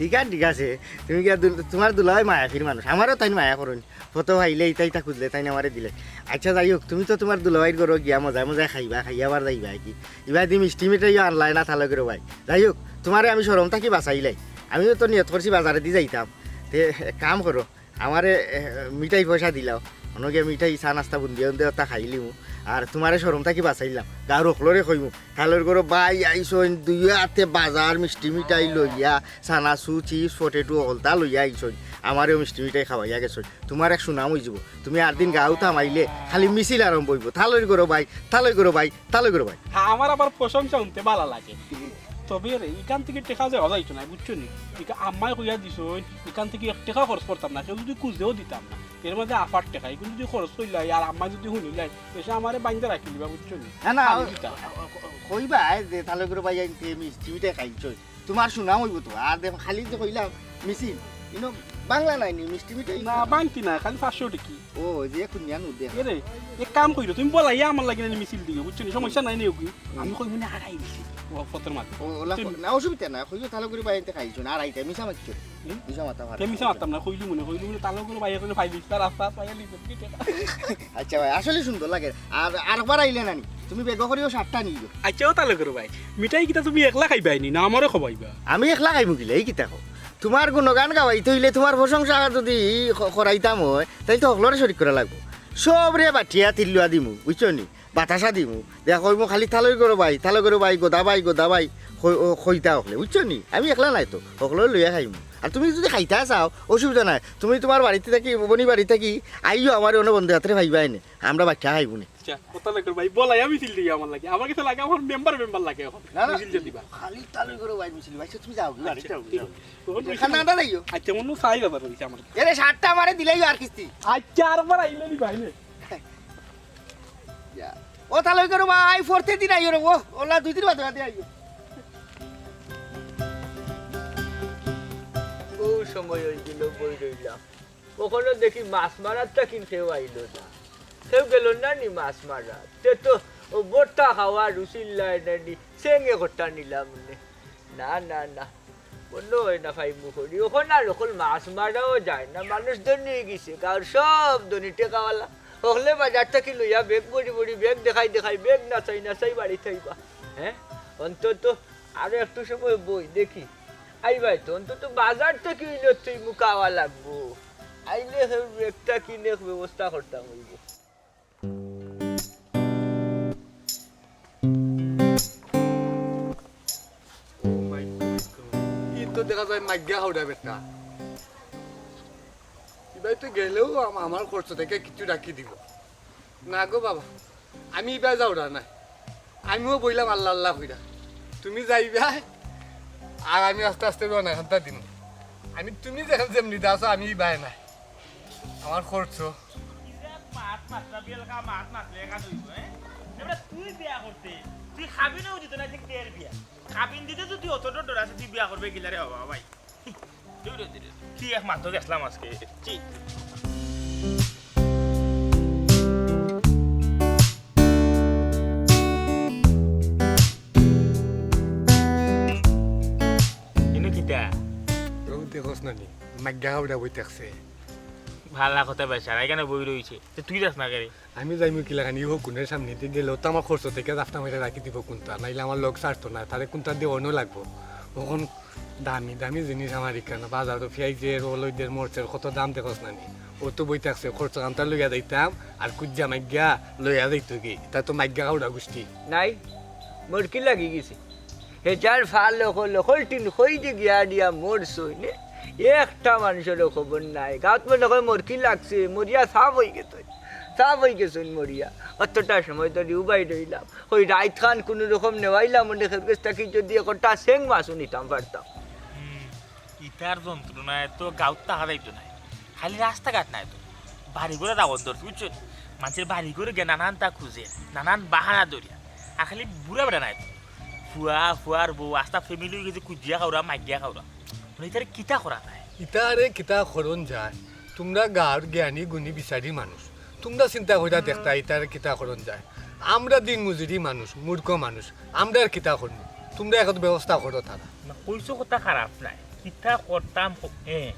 ইখান ঠিক আছে। তুমি কিয়া দুল-, তুমার দুলাভাই মায়াফির মানুষ, আমারেও তাইন মায়া করইন। ফটো পাইলে ইতা ইতা খুজলে তাইন আমারে দিলে। আচ্ছা, যাই হউক, তুমি তো তুমার দুলাভাইর ঘরো গিয়া মজায় মজায় খাইবা, খাইয়া আবার যাইবা কি? ইবাদি মিষ্টি মিঠাইও আনলায় না তালুকর ভাই। যাই হউক, তুমারে আমি শরম থাকি বাচাইলাই। আমিও তো নিয়ত করছি বাজারেদি যাইতাম। তে এক কাম করো, আমারে, এ, মিঠাই পয়সা দিলাও। অনো গিয়া মিঠাই, চা নাস্তা বুন্দিয়া উন্দিয়া অতা খাইলিমু। আর তুমারে শরম থাকি বাচাইলাম। গাঁওর হকলরে কইমু, তালুকর ভাই আইছইন, দুইও আতে বাজার, মিষ্টি মিঠাই লইয়া, চানাচুর, চিপস, পটেটো, হকলতা লইয়া আইছইন। আমারেও মিষ্টি মিঠাই খাওয়াইয়া গেছইন। তুমার এক সুনাম অইযিবো। তুমি আরদিন গাঁওত হামাইলে খালি মিছিল আরম্ভ অইবো, "তালুকর ভাই, তালুকর ভাই, তালুকর ভাই।" হ্যাঁ, আমার আবার প্রশংসা হুনতে ভালা লাগে। তবে রে, ইখান থাকি টেকা দেওয়া যাইতো নায়, বুঝছো নি? ইটা আম্মায় কইয়া দিছইন, ইখান থাকি এক টেকা খরচ করতাম না, কেউ যুদি খুজেও দিতাম না। এর মাঝে আফার টেকা, ইগুন যুদি খরচ করিলাই আর আম্মায় যুদি হুনিলাই, এসে আমারে বাইন্দা রাখিলিবা, বুঝছো নি? না, না, খালি দিতাম। কইবা যে তালুকর ভাই আনতে মিষ্টি মিঠাই খাইছইন। তুমার সুনাম অইবো তো। আর দেখো, খালি যে কইলাম মিছিল, ইনো বাংলা নাইনি, মিষ্টি মিঠাই না, বাংতি না, খালি পাঁচশো টেকি। ও, যে কুনিয়া নু দেখ। এরে, এক কাম করিও, তুমি বলাইয়া আমার লাগি নাইনি মিছিল দিও, বুঝছো নি? সমস্যা নাই নি, ওগি। আমি কইমু নে আড়াই মিছিল। ও, ফতর মাত। ও, ওলা তুমি ক-, না, অসুবিধা না, কইও তালুকর ভাই আনতে খাইছইন, আড়াইটা, মিছা মাতছো। হুম? মিছা মাতা পারে। তে মিছা মাততাম না, কইলিমু নে, কইলিমু নে, তালুকর ভাই আনতে পাইলিস, তার রাস্তা পাইয়া লিখে দিকে। আচ্ছা ভাই, আসলে সুন্দর লাগে। আর, আরবার আইলে নানি, তুমি বেগা করিও সাতটা নিও। আচ্ছা, ও তালুকর ভাই, মিঠাই কিতা তুমি একলা খাইবায় নি, না আমারে খাওয়াইবা? আমি একলা খাইমু কিলা, ই কিতা কও? তুমার গুণগান গাওয়াইতে অইলে, তুমার প্রশংসা যুদি ক-, করাইতাম অয়, তাইলে তো হকলরে শরিক করা লাগবো। সবরে বাটিয়া তিল্লুয়া দিমু, বুঝছো নি? বাতাসা দিমু। দেখা কইমু খালি তালুকর ভাই, তালুকর ভাই, গদা ভাই, গদা ভাই, কই-, ও, কইতা হকলে, বুঝছো নি? আমি একলা নায় তো, হকলরে লইয়া খাইমু। আর তুমি যুদি খাইতা চাও, অসুবিধা নাই। তুমি তুমার বাড়িত থাকি, বইনর বাড়িত থাকি, আইও আমারে অনো বন্দে আতরে পাইবায় নে। আমরা বাটিয়া খাইমু নে। আচ্ছা, ও তালুকর ভাই, বলাইয়া মিছিল দিও আমার লাগি। আমার কাছে লাগে, আমার মেম্বার মেম্বার লাগে অখন। না, না, মিছিল যে দিবা। খালি তালুকর ভাই মিছিল, ভাই, তুমি যাও, আচ্ছা, যাও, ঠিক যাও। আছে। অখন খানা আটা যাইও। আচ্ছা, অনো চাইর হাজার অইছে আমার। এরে, সাতটা আমারে দিলাইও আর কিস্তি। আচ্ছা, আরবার আইলে নি ভাই নে। ইয়া। ও তালুকর ভাই, পরতে দিন আইও রে, ও, ওলা দুই দিন বাদে বাদে আইও। অউ সময় অইগেলো, বই রইলাম। অখনো দেখি মাছ মারার তা কিন কেউ আইলো না। কেউ গেলো না নি মাছ মারার? তে তো অউ ভর্তা খাওয়া রুচির লাইন নি, সেঙ্গে করতা নিলাম নে। না, না, না। মনো অয় না পাইমু করি। অখন আর অখন মাছ মারাও যায় না, মানুষ ধনী অইগেছে, গাঁওর সব ধনী টেকাওয়ালা। অকলে বাজার থাকি লইয়া ব্যাগ ভরি ভরি, ব্যাগ দেখাই দেখাই, ব্যাগ নাচাই নাচাই বাড়িত আইবা। হে, অন্তত আরো একটু সময় বই দেখি। আইবায় তো, অন্তত বাজার থাকি অইলে তুই মুকাওয়া লাগবো। আইলে হে ব্যাগটা কিনে ব্যবস্থা করতাম অইবো। ই তো দেখা যায় মাইগ্গা হাওড়া বেটা। ইবায় তো গেলেও আম-, আমার খরচ থাকি কিছু রাখি দিবো। না গো বাবা, আমি ইবায় যাওরা নায়। আমিও বইলাম আল্লাহ আল্লাহ কইরা। তুমি যাইবায়, আর আমি আস্তে আস্তে রওনা খান্তা দিমু। আমি তুমি যেখান যেমনি আছো, আমি ইবায় নায়। আমার খরচ। ইরা মাত মাতলা বিয়ালকা মাত মাতলে একা দইব, হ্যাঁ? এবারে তুই বিয়া করতে, তুই খাবি না উদিত না ঠিক বিয়ার বিয়া। খাবিন দিতে তো তুই অত ডর আছে, তুই বিয়া করবে গিলারে বাবা ভাই। দূর, দূর, দূর। কি এক মাত্র দেখলাম আজকে। ছি। ইনো কিতা? ও দেখোস না নি, মাইগ্গা হাওড়া বই থাকছে। ভালা কথা বেচারা, এখানে বই রইছে। তে তুই যাস না কেরে? আমি যাইমু কিলাখান, ইও কুনের সামনে দি গেলেও তো আমার খরচ থাকি জাফটা মাইরা রাখি দিবো কুন্তা, নাইলে আমার লগ ছাড়তো না, তারে কুন্তা দিয়া অনো লাগবো। অখন দামি দামি জিনিস আমার ইখানো, বাজারো পিয়াইজের, অলইদের, মরচের কত দাম দেখোস না নি? ও তো বই থাকছে, খরচ খান্তা লইয়া যাইতাম, আর কুজ্জা মাইগ্গা লইয়া যাইতো গি, তা তো মাইগ্গা খাওড়া গুষ্টি। নাই, মোর কি লাগি গেছে? হেজার ফাল লকল লকল টিন কই যে গিয়া দিয়া মরছইন, একটা মানষরও খবর নাই। গাঁওত মনে কয় মোর কি লাগছে, মরিয়া সাফ অইগেছইন, সাফ অইগেছইন মরিয়া। অতটা সময় ধরি উবাই রইলাম, ওই রাইতখান কুনু রকম নেওয়াইলাম, মনে কর গেছ থাকি যদি একটা সেং মাছও নিতাম পারতাম। হুম, ইতার যন্ত্রণায় তো গাঁওত থাকা যাইতো নায়, খালি রাস্তাঘাট নায় তো, বাড়ি ঘরে দাওয়াত ধরছে, বুঝছো নি? মানষের বাড়ি ঘরে গিয়া নানানতা খুঁজে, নানান বাহানা ধরিয়া, আর খালি বুড়া বেটা নায় তো, ফুয়া, ফুয়ার বউ, আস্তা family অইগেছে, কুজিয়া খাওরা, মাইগিয়া খাওরা। মানে, ইতারে কিতা করা যায়? ইতারে কিতা করন যায়? তুমরা গাঁওর জ্ঞানী গুণী বিচারি মানুষ, তুমরা চিন্তা করিয়া দেখতা, ইতারে কিতা করন যায়? আমরা দিন মজুরি মানুষ, মূর্খ মানুষ, আমরা আর কিতা করমু? তুমরা এখন ব্যবস্থা করো তারা। না, কইছো কথা খারাপ নায়, কিতা করতাম ক-, এ,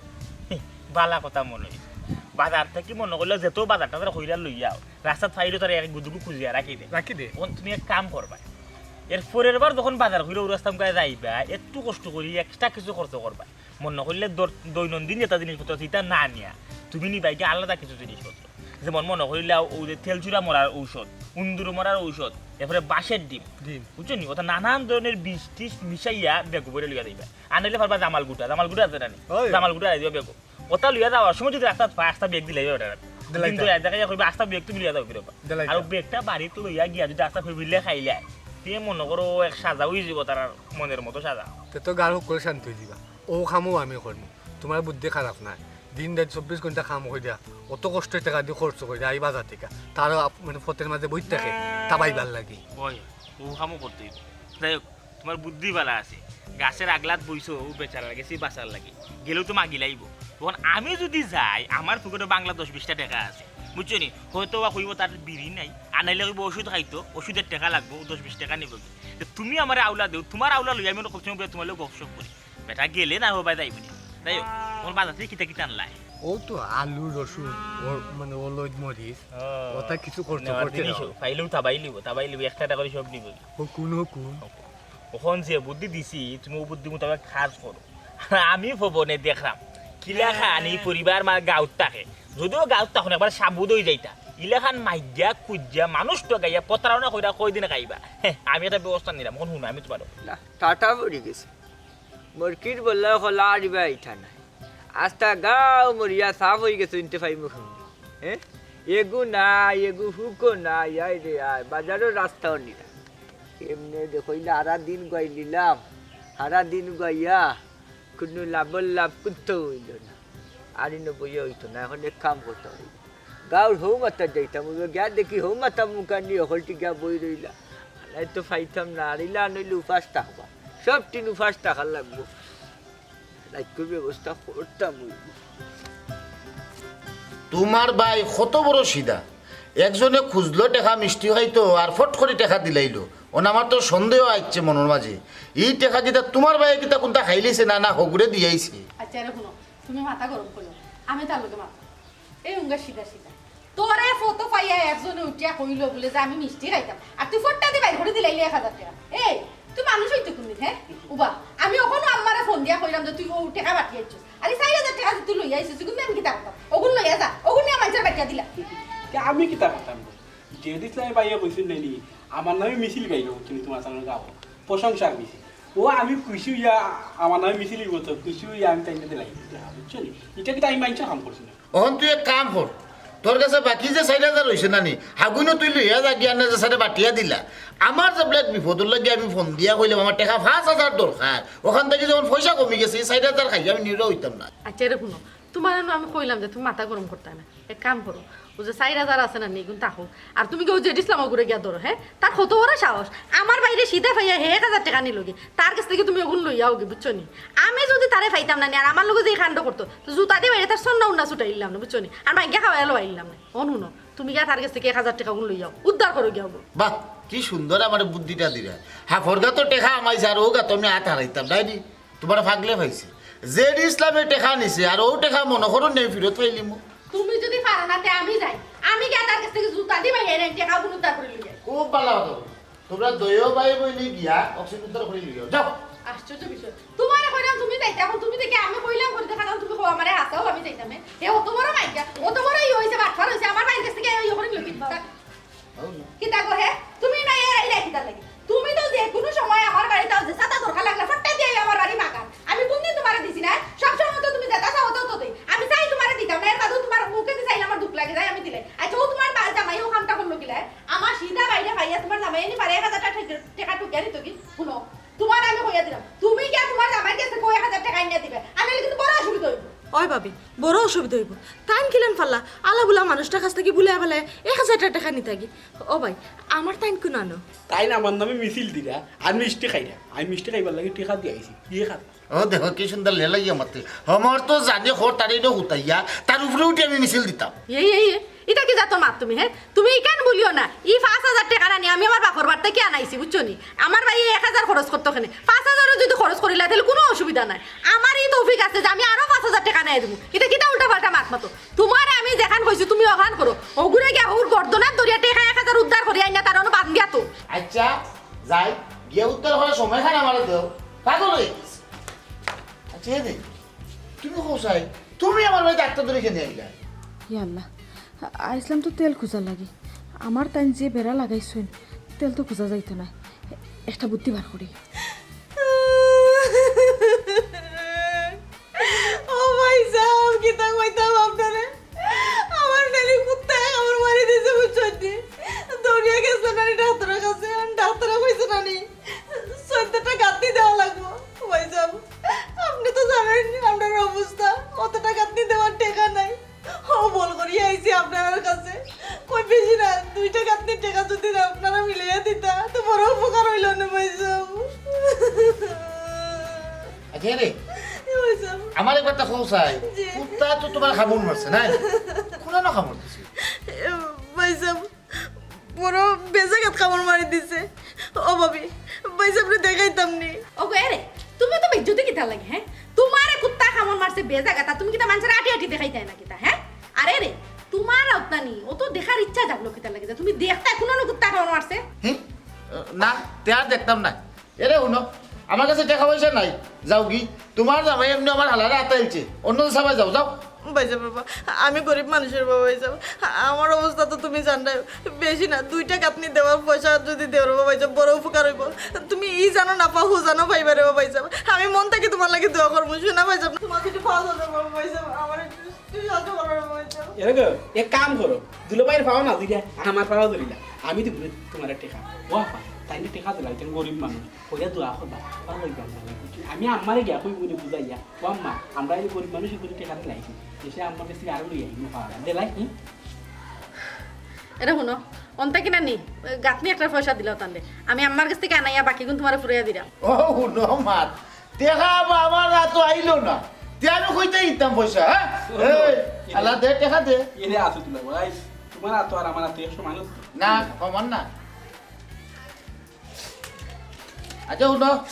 বালা কথা মনো অইছে। বাজার থাকি মনো করলে যেত বাজার টাজার কইরা লইয়া আও, রাস্তাত পাইলে তারা এক গুদুগু খুঁজিয়া রাখি দে। রাখি দে। অখন তুমি এক কাম করবায়, এর পরের বার যখন বাজার কইরা ও রাস্তা মুখায় যাইবায়, একটু কষ্ট করি extra কিছু খরচ করবায়। মনো করলে দর-, দৈনন্দিন যেতা জিনিসপত্র আছে, ইতা না নিয়া তুমি নিবায় গিয়া আলাদা কিছু জিনিসপত্র। যেমন মনো করলে অউ যে তেলচুরা মরার ঔষধ, উন্দুর মরার ঔষধ, এরপরে বাঁশের ডিম। ডিম। বুঝছো নি? অতা নানান ধরনের বিষ টিষ মিশাইয়া ব্যাগো ভরে লইয়া যাইবায়। আর নাইলে পারবায় জামাল গুটা, জামাল গুটা আছে না নি? ওই। জামাল গুটা আনি দিবায় ব্যাগো। অতা লইয়া যাওয়ার সময় যদি রাস্তাত পায়, আস্তা ব্যাগ দিলাইবায় বেটারে। দিলাইতাম। কিন্তু দেখা যায় কইবা, "আস্তা ব্যাগ তুমি লইয়া যাও কিরকম?" দিলাইতাম। আর অউ ব্যাগটা বাড়িত লইয়া গিয়া যদি আস্তা family খাইলায়, তে মনো করো এক সাজা অইযিবো তারার মনের মতো সাজা। তে তো গাঁওর হক্কলে শান্তি অইযিবা। অউ কামও আমি করমু। তুমার বুদ্ধি খারাপ নায়। দিন রাইত চব্বিশ ঘন্টা কাম করিয়া, অত কষ্টর টেকা দি খরচ করিয়া আই বাজার থাকি। তারও আপ-, মানে পথর মাঝে বই থাকে, তাবাইবার লাগি। অয়, অউ কামও করতে অইবো। যাই হোক, তুমার বুদ্ধি বালা আছে। গাছর আগলাত বইছো, অউ বেচারার গেছে বাঁচার লাগি। গেলেও তো মাগিলাইবো। অখন আমি যদি যাই, আমার পকেটো বাংলা দশ বিশটা টেকা আছে। বুঝছো নি? হয়তো বা কইবো তার বিড়ি নাই, আর নাইলে কইবো ওষুধ খাইতো, ওষুধর টেকা লাগবো, দশ বিশ টেকা নিবো গি। তে তুমি আমারে আউলা দেও, তুমার আউলা লইয়া আমি অনো কত সময় বইয়া তুমার লগে গপসপ করি। বেটা গেলে না অবায় যাইবো নি। যাই হোক, তুমার বাজার থাকি কিতা কিতা আনলায়? অউ তো আলু, রসুন, অ, মানে অলইদ মরিচ, ও, অতা কিছু খরচ নেওয়ার করতে জিনিস দাও। পাইলেও তাবাই লিবো, তাবাই লিবো, একটা একটা করি সব নিবো। হকুন, হকুন। অখন যে বুদ্ধি দিছি, তুমি অউ বুদ্ধি মোতাবেক কাজ করো। আর আমি ভবনে দেখরাম, কিলাখান ই পরিবার মার গাঁওত থাকে। যদিও গাঁওত থাকো না, একবার সাবুদ অই যাইতা। ইলাখান মাইগিয়া, খুজিয়া, মানুষ ঠগাইয়া, প্রতারণা করিয়া কয়দিন খাইবা। হে, আমি একটা ব্যবস্থা নিরাম, অখন হুনো, আমি তুমার না, টাটা পড়ি গেছে। মরকির বললা খোলা আরিবা ইতা নাই। আস্তা গাঁও মরিয়া সাফ অইগেছে, ইনতে পাইমু কেমনে? হে? এগু নাই, এগু হুকো নাই, আয় রে আয়, বাজারর রাস্তাও নি না। কেমনে দেখো, ইলা হারা দিন গুয়াইলিলাম, হারা দিন গুয়াইয়া, কুনু লাভর লাভ কুন্তাউ অইলো না। আর ইনো বইয়া অইতো না, অখন এক কাম করতে অইবো। গাঁওর হউ মাথাত যাইতাম, অউ গিয়া দেখি হউ মাথার মুখান নি হকলটি গিয়া বই রইলা। আর নাইতো পাইতাম না, আর ইলা নইলে উপাস থাকবা। সব টিন উপাস থাকার লাগবো। রাইতকুর ব্যবস্থা করতাম অইবো। তুমার ভাই কত বড় সিধা। একজনে খুজলো টেকা মিষ্টি খাইতো, আর ফট করি টেকা দিলাইলো। অন আমার তো সন্দেহ আইছে মনর মাঝে, ই টেকা কিতা তুমার ভাইয়ে কিতা কুনতা খাইলিছে না, না হগুরে দিয়াইছে। আচ্ছা, এরে হুনো, তুমি মাথা গরম করো, আমি তার লগে মাথা এই উঙ্গা সিধা সিধা। তোরে ফটো পাইয়া একজনে উঠিয়া কইলো বুলে যে আমি মিষ্টি খাইতাম, আর তুই ফট্টা দি বাইর করি দিলাইলে এক হাজার টেকা। এই, তুই মানুষ অইতে কুনদিন, হে? উবা, আমি অখনো আম্মারে ফোন দিয়া কইলাম যে তুই অউ টেকা বাটিয়া আইছস, আর ই চাইর হাজার টেকা যে তুই লইয়া আইছস, ইগুন আমি কিতা করতাম? অগুন লইয়া যা, অগুন নিয়া মানষর বাটিয়া দিলা। তে আমি কিতা করতাম? জেড ইসলামে ভাইয়ে কইছইন নানি, আমার নামে মিছিল বাইর অইবো কিন্তু তুমার সামনে গাও, প্রশংসার মিছিল। ও আমি খুশি অইয়া, আমার নামে মিছিল অইবো তো, খুশি অইয়া আমি তাইলে দিলাই, বুঝছো নি? ইটা কিতা আমি মানষর কাম করছি না। অখন তুই এক কাম কর, তোর কাছে বাকি যে চাইর হাজার রইছে না নি, হাগুনও তুই লইয়া যা গিয়া না যে সারে বাটিয়া দিলা। আমার যে ব্ল্যাক বিপদর লাগি আমি ফোন দিয়া কইলাম আমার টেকা পাঁচ হাজার দরকার, অখান থাকি যখন পয়সা কমি গেছে, ই চাইর হাজার খাইয়া আমি নিরো অইতাম না। আচ্ছা, এরে হুনো, তুমারে নু আমি কইলাম যে তুমি মাথা গরম করতায় না, এক কাম করো, অউ যে চাইর হাজার আছে না নি, ইগুন থাকউক। আর তুমি গিয়া অউ জেড ইসলামর ঘরো গিয়া ধরো, হে? তার কত বড় সাহস, আমার ভাইরে সিধা পাইয়া হে এক হাজার টেকা নিলোগি, তার গেছ থাকি তুমি অগুন লইয়া আওগি, বুঝছো নি? আমি যুদি তারে পাইতাম না নি, আর আমার লগে যে ই কাণ্ড করতো, তো জুতা দি বাইরে তার সন্না উন্না ছুটাইলাম না, বুঝছো নি? আর মাইগা খাওয়াইয়া লওয়াইলাম না। অন হুনো, তুমি গিয়া তার গেছ থাকি এক হাজার টেকা অগুন লইয়া আও, উদ্ধার করো গিয়া অগু। বাহ, কি সুন্দর আমারে বুদ্ধিটা দিলা। হাফর গাতো টেকা আমাইছে আর অউ গাতো আমি আত হারাইতাম, ডাইনি। তুমারে পাগলে পাইছে। জেড ইসলামে টেকা নিছে, আর অউ টেকা মনো করো নেই ফিরত পাইলিমু। তুমি যুদি পারো না, তে আমি যাই। আমি গিয়া তার গেছ থাকি জুতা দি বাইরে টেকা অগুন উদ্ধার করি লই যাই। খুব ভালা কথা। তুমরা দুইও ভাই বইনে গিয়া অক্সিজেন উদ্ধার করি লইও। যাও। আশ্চর্য বিষয়। তুমারে কইলাম তুমি যাইতা, অখন তুমি দেখি আমি কইলাম করি দেখালাম, তুমি কও আমারে হাছাও আমি যাইতাম। হে অত বড় মাইগা, অত বড় ই অইছে, বাটপার অইছে, আমার ভাইর গেছ থাকি ইয়ে করি লইবি। কিতা গো হে? তুমি না এর আইলে কিতা লাগি? তুমি তো যে কুনু সময় আমার বাড়িত আও, যে ছাতা দরকার লাগলে ফট্টা দিয়া আমার বাড়ি মাগান। আমি কুনদিন তুমারে দিছি না? সব সময় তো তুমি যেতা চাও অতা তো দেই। আমি চাই তুমারে দিতাম না, এর বাদেও তুমার মুখে দি চাইলে আমার দুখ লাগে যায়, আমি দিলাই। আচ্ছা, অউ তুমার বা-, জামাই অউ কামটা করলো কিলা? আমার সিধা ভাইরে পাইয়া তুমার জামাইয়ে নি পারে এক হাজার টেকা, টেকা টুকিয়া নিতো কি? হুনো, তুমারে আমি কইয়া দিলাম, তুমি গিয়া তুমার জামাইর গেছ থাকি এক হাজার টেকা আনিয়া দিবে, আনলে কিন্তু বড় অসুবিধা অইবো। অয় ভাবি, বড় অসুবিধা অইবো। তাইন কিলান পারলা, আলা বুলা মানুষটার গেছ থাকি বুলাইয়া বালাইয়া এক হাজার টেকা নিতা গি। ও ভাই, আমার তাইন কুনানো? তাইন আমার নামে মিছিল দিরা, আর মিষ্টি খাইরা। আমি মিষ্টি খাইবার লাগি টেকা দিয়া আইছি। ইয়ে খাত। ও দেখো কি সুন্দর লেলাইয়া মাতে। আমার তো জানে খর তারে ইনো হুতাইয়া, তার উপরে উঠি আমি মিছিল দিতাম। এই, এই, এই, ইটা কি জাতর মাত তুমি, হে? তুমি ইখান বুলিও না। ই পাঁচ হাজার টেকা আনি আমি আমার বাপর বাড়ি থাকি আনাইছি, বুঝছো নি? আমার ভাইয়ে এক হাজার খরচ করতো কেনে। পাঁচ হাজারও যুদি খরচ করিলা, তাইলে কুনু অসুবিধা নাই। আমার ই তৌফিক আছে যে আমি আরো পাঁচ হাজার টেকা আনাইয়া দিমু। ইটা কিতা উল্টা পাল্টা মাত মাতো? তুমারে আমি যেখান কইছি তুমি অখান করো। অগুরে গিয়া অগুর গর্দনাত ধরিয়া টেকা এক হাজার উদ্ধার করি আইনা তার অনো বান্দিয়া তো। আচ্ছা, যাই, গিয়া উদ্ধার করার সময়খান আমারে দেও। পাগল অই গেছি। আচ্ছা, এরে, তুমি কও চাই, তুমি আমার বাড়িত আটটা ধরি কেনে আইলা? ইয়া আল্লাহ, আইছলাম তো তেল খুজার লাগি। আমার তাইন যে বেড়া লাগাইছইন, তেল তো খুজা যাইতো নায়। একটা বুদ্ধি বার করি। ও ভাইসাব, কিতা কইতাম আপনারে? আমার নানি কুত্তায় কামড় মারি দিছে, বুঝছইন নি? দৌড়িয়া গেছে নানি ডাক্তারর কাছে, আর ডাক্তারে কইছে নানি চৌদ্দটা গাঁথনি দেওয়া লাগবো। ভাইসাব, আপনে তো জানইন আমরার অবস্থা, অতটা গাঁথনি দেওয়ার টেকা নাই। অউ বল করিয়া আইছি আপনারার কাছে। কই বেশি না, দুইটা গাঁথনির টেকা যুদি আপনারা মিলাইয়া দিতা, তো বড় উপকার অইলো নে ভাইসাব। আচ্ছা রে, এ ভাইসাব। আমার একবার তা কও চাই, জি। কুত্তা তো তুমার কামড় মারছে, না? কুনানো কামড় দিছে? এ ভাইসাব, বড় বেজাগাত কামড় মারি দিছে। ও ভাবি, ভাইসাবরে দেখাইতাম নি। ওগো এরে, তুমি তো বেইজ্জতি কিতার লাগি, হে? তুমারে কুত্তায় কামড় মারছে বেজাগাত, আর তুমি কিতা মানষরে আটি আটি দেখাইতায় না কিতা, হে? আরে রে, তুমার আওতা নি, অত দেখার ইচ্ছা জাগলো কিতার লাগি যে তুমি দেখতায় কুনানো কুত্তায় কামড় মারছে? হে? না, তে আর দেখতাম না। এরে হুনো, আমার কাছে টেকা পয়সা নাই, যাওগি। তুমার জামাই এমনে আমার হালারে আতাইলছে, অন্য জামাই যাও, যাও। ভাইসাব বাবা, আমি গরিব মানুষর বাবা ভাইসাব, আমার অবস্থা তো তুমি জানরায়, বেশি না, দুইটা গাঁথনি দেওয়ার পয়সা যুদি দেও রে বাবা ভাইসাব, বড় উপকার অইবো। তুমি ই জানো না পাও, হউ জানো পাইবা রে বাবা ভাইসাব। আমি মন থাকি তুমার লাগি দোয়া করমু, শুনা ভাইসাব, তুমার দুইটা পাও ধরমু বাবা ভাইসাব, আমার একটু, একটু সাহায্য করো রে বাবা ভাইসাব। এরে গো, এক কাম করো, দুলাভাইর পাও না ধরিয়া আমার পাও ধরিলা, আমি দিমু তুমারে টেকা। ও আপা, তাইন টেকা দিলা, তাইন গরিব মানুষ। কইয়া দোয়া করবা, ভালা অইবা আমরা। আমি আম্মারে গিয়া কইমু নে বুঝাইয়া, "ও আম্মা, আমরা এই গরিব মানুষ, এই গরিব টেকা দিলাই, এসে আম্মার কাছে আরো লই আইমু পাওয়া যায়, দিলাই কি?" এরে হুনো, অন্তা কিনা নি, গাঁথনি একটা পয়সা দিলাও তানরে। আমি আম্মার গেছ থাকি আনাইয়া বাকিগুন তুমারে ফুরাইয়া দিরাম। ও হুনো মাত, টেকা বা আমার আতো আইলো না, তে আমি কইতে দিতাম পয়সা, হ্যাঁ? এই, আল্লাহ দে, টেকা দে। এরে আতো তুলা ভাই, তুমার আতো আর আমার আতো এক সমান না। না, সমান না। আচ্ছা, হুনো,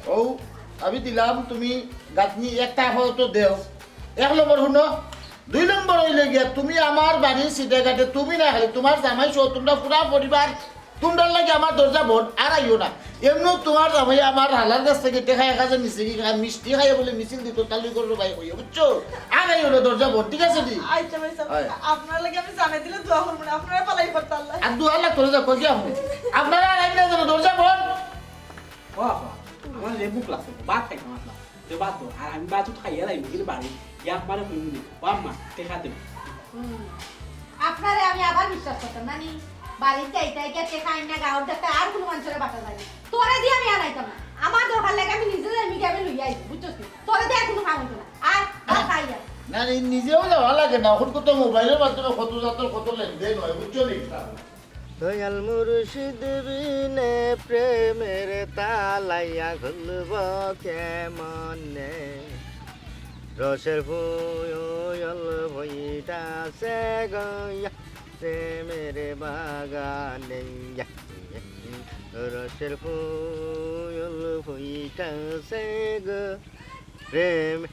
ও আমি দিলাম, তুমি গাঁথনি একটা আপাতত দেও, এক নম্বর। হুনো, দুই নম্বর অইলো গিয়া, তুমি আমার বাড়ির সিটে গাটে তুমি না, খালি তুমার জামাই সহ তুমরা পুরা পরিবার, তুমরার লাগি আমার দরজা বন্ধ, আর আইও না। এমনেও তুমার জামাই আমার হালার গেছ থাকি টেকা এক হাজার নিছে, কি খায়, মিষ্টি খাইয়া বুলে মিছিল দিতো, তালুই করো ভাই কইয়া, বুঝছো? আর আইও না, দরজা বন্ধ, ঠিক আছে নি? আচ্ছা ভাই সাব, অয়। আপনার লাগি আমি জানাই দিলে দোয়া করবো না, আপনারা পালাই করতে আল্লাহ। আর দোয়া লাগতো না, কই কি আপনি? আপনারা আর আইন না যেন, দরজা বন্ধ। ও আপা, আমার যে ভুক লাগছে, ভাত খাইতাম আপা। তো ভাত দাও, আর আমি ভাত খাইয়া যাই, বুঝলি বাড়ি, গিয়া একবারে কইমু নি। ও আম্মা, টেকা দেও। হুম। আপনারে আমি আবার বিশ্বাস করতাম না নি। বাড়িত যাইতে গিয়া টেকা আইন না, গাঁওর দেখতে আর কোনো মানুষরে বাটা যায় না। তোরে দিয়া আমি আনাইতাম না। আমার দরকার লাগে আমি নিজে যাই, মিডিয়ামে লইয়া আইছি, বুঝছস নি? তোরে দিয়া কোনো কাম হইতো না। আর, আর খাইয়া। না, নি-, নিজেও যাওয়া লাগে না। এখন কত মোবাইলের মাধ্যমে কত জাতর কত লেনদেন হয়, বুঝছো নি? দয়াল মুর্শিদ বিনে প্রেমের তালাইয়া খুলব কেমনে? রসের ফুল ফুইতাছে গইয়া প্রেমের বাগানে। রসের ফুল ফুইতাছে গো প্রেম।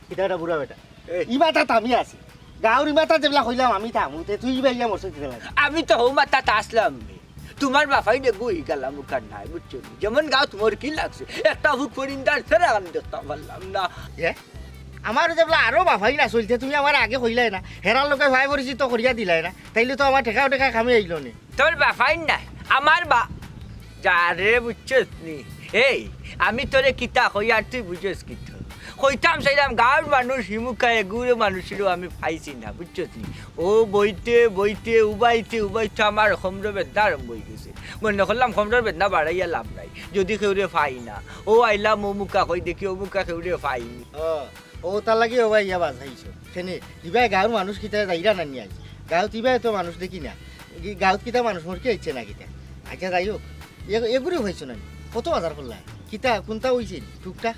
কিতা এটা বুড়া বেটা? এই। ই মাথাত আমি আছি। গাঁওর ই মাথাত যেবলা কইলাম আমি থামু, তে তুই ইবা ইয়া মরছস কিতা লাগি? আমি তো হউ মাথাত আসলাম নি। তুমার বাফাইন এগু অই গেলা মুখার নাই, বুঝছো নি? যেমন গাঁওত মরকি লাগছে, একটা ভুক পরিন্দার ছেড়া আমি দেখতাম পারলাম না। এ? আমার যেবলা আরো বাফাইন আছিল, তে তুমি আমারে আগে কইলায় না। হেরার লগে ভাই পরিচিত করিয়া দিলায় না। তাইলে তো আমার টেকাও টেকা কামে আইলো নি। তোর বাফাইন নাই, আমার বা-, যা রে, বুঝছস নি? এই, আমি তোরে কিতা কই আর তুই বুঝছস কিতা? কইতাম চাইলাম, গাঁওর মানুষ হিমুকা এগুরে মানুষেরও আমি পাইছি না, বুঝছস নি? ও বইতে বইতে, উবাইতে উবাইতে আমার কোমরর বেদনা আরম্ভ অই গেছে। মনে করলাম কোমরর বেদনা বাড়াইয়া লাভ নাই, যদি কেউরে পাই না। ও আইলাম অমুকা কই দেখি, অমুকা কেউরে পাইনি। ও, ও তার লাগি ও ভাই ইয়া বাজাইছো। কেনে, ইবায় গাঁওর মানুষ কিতা যাইরা না নি আইজ? গাঁওত ইবায় তো মানুষ দেখি না। ই গাঁওত কিতা মানুষ মরকি আইছে না কিতা? আচ্ছা, যাই হোক, এ-, এগুরে হইছো না নি? কত বাজার করলা? কিতা, কোনটা হইছে নি? টুকটাক?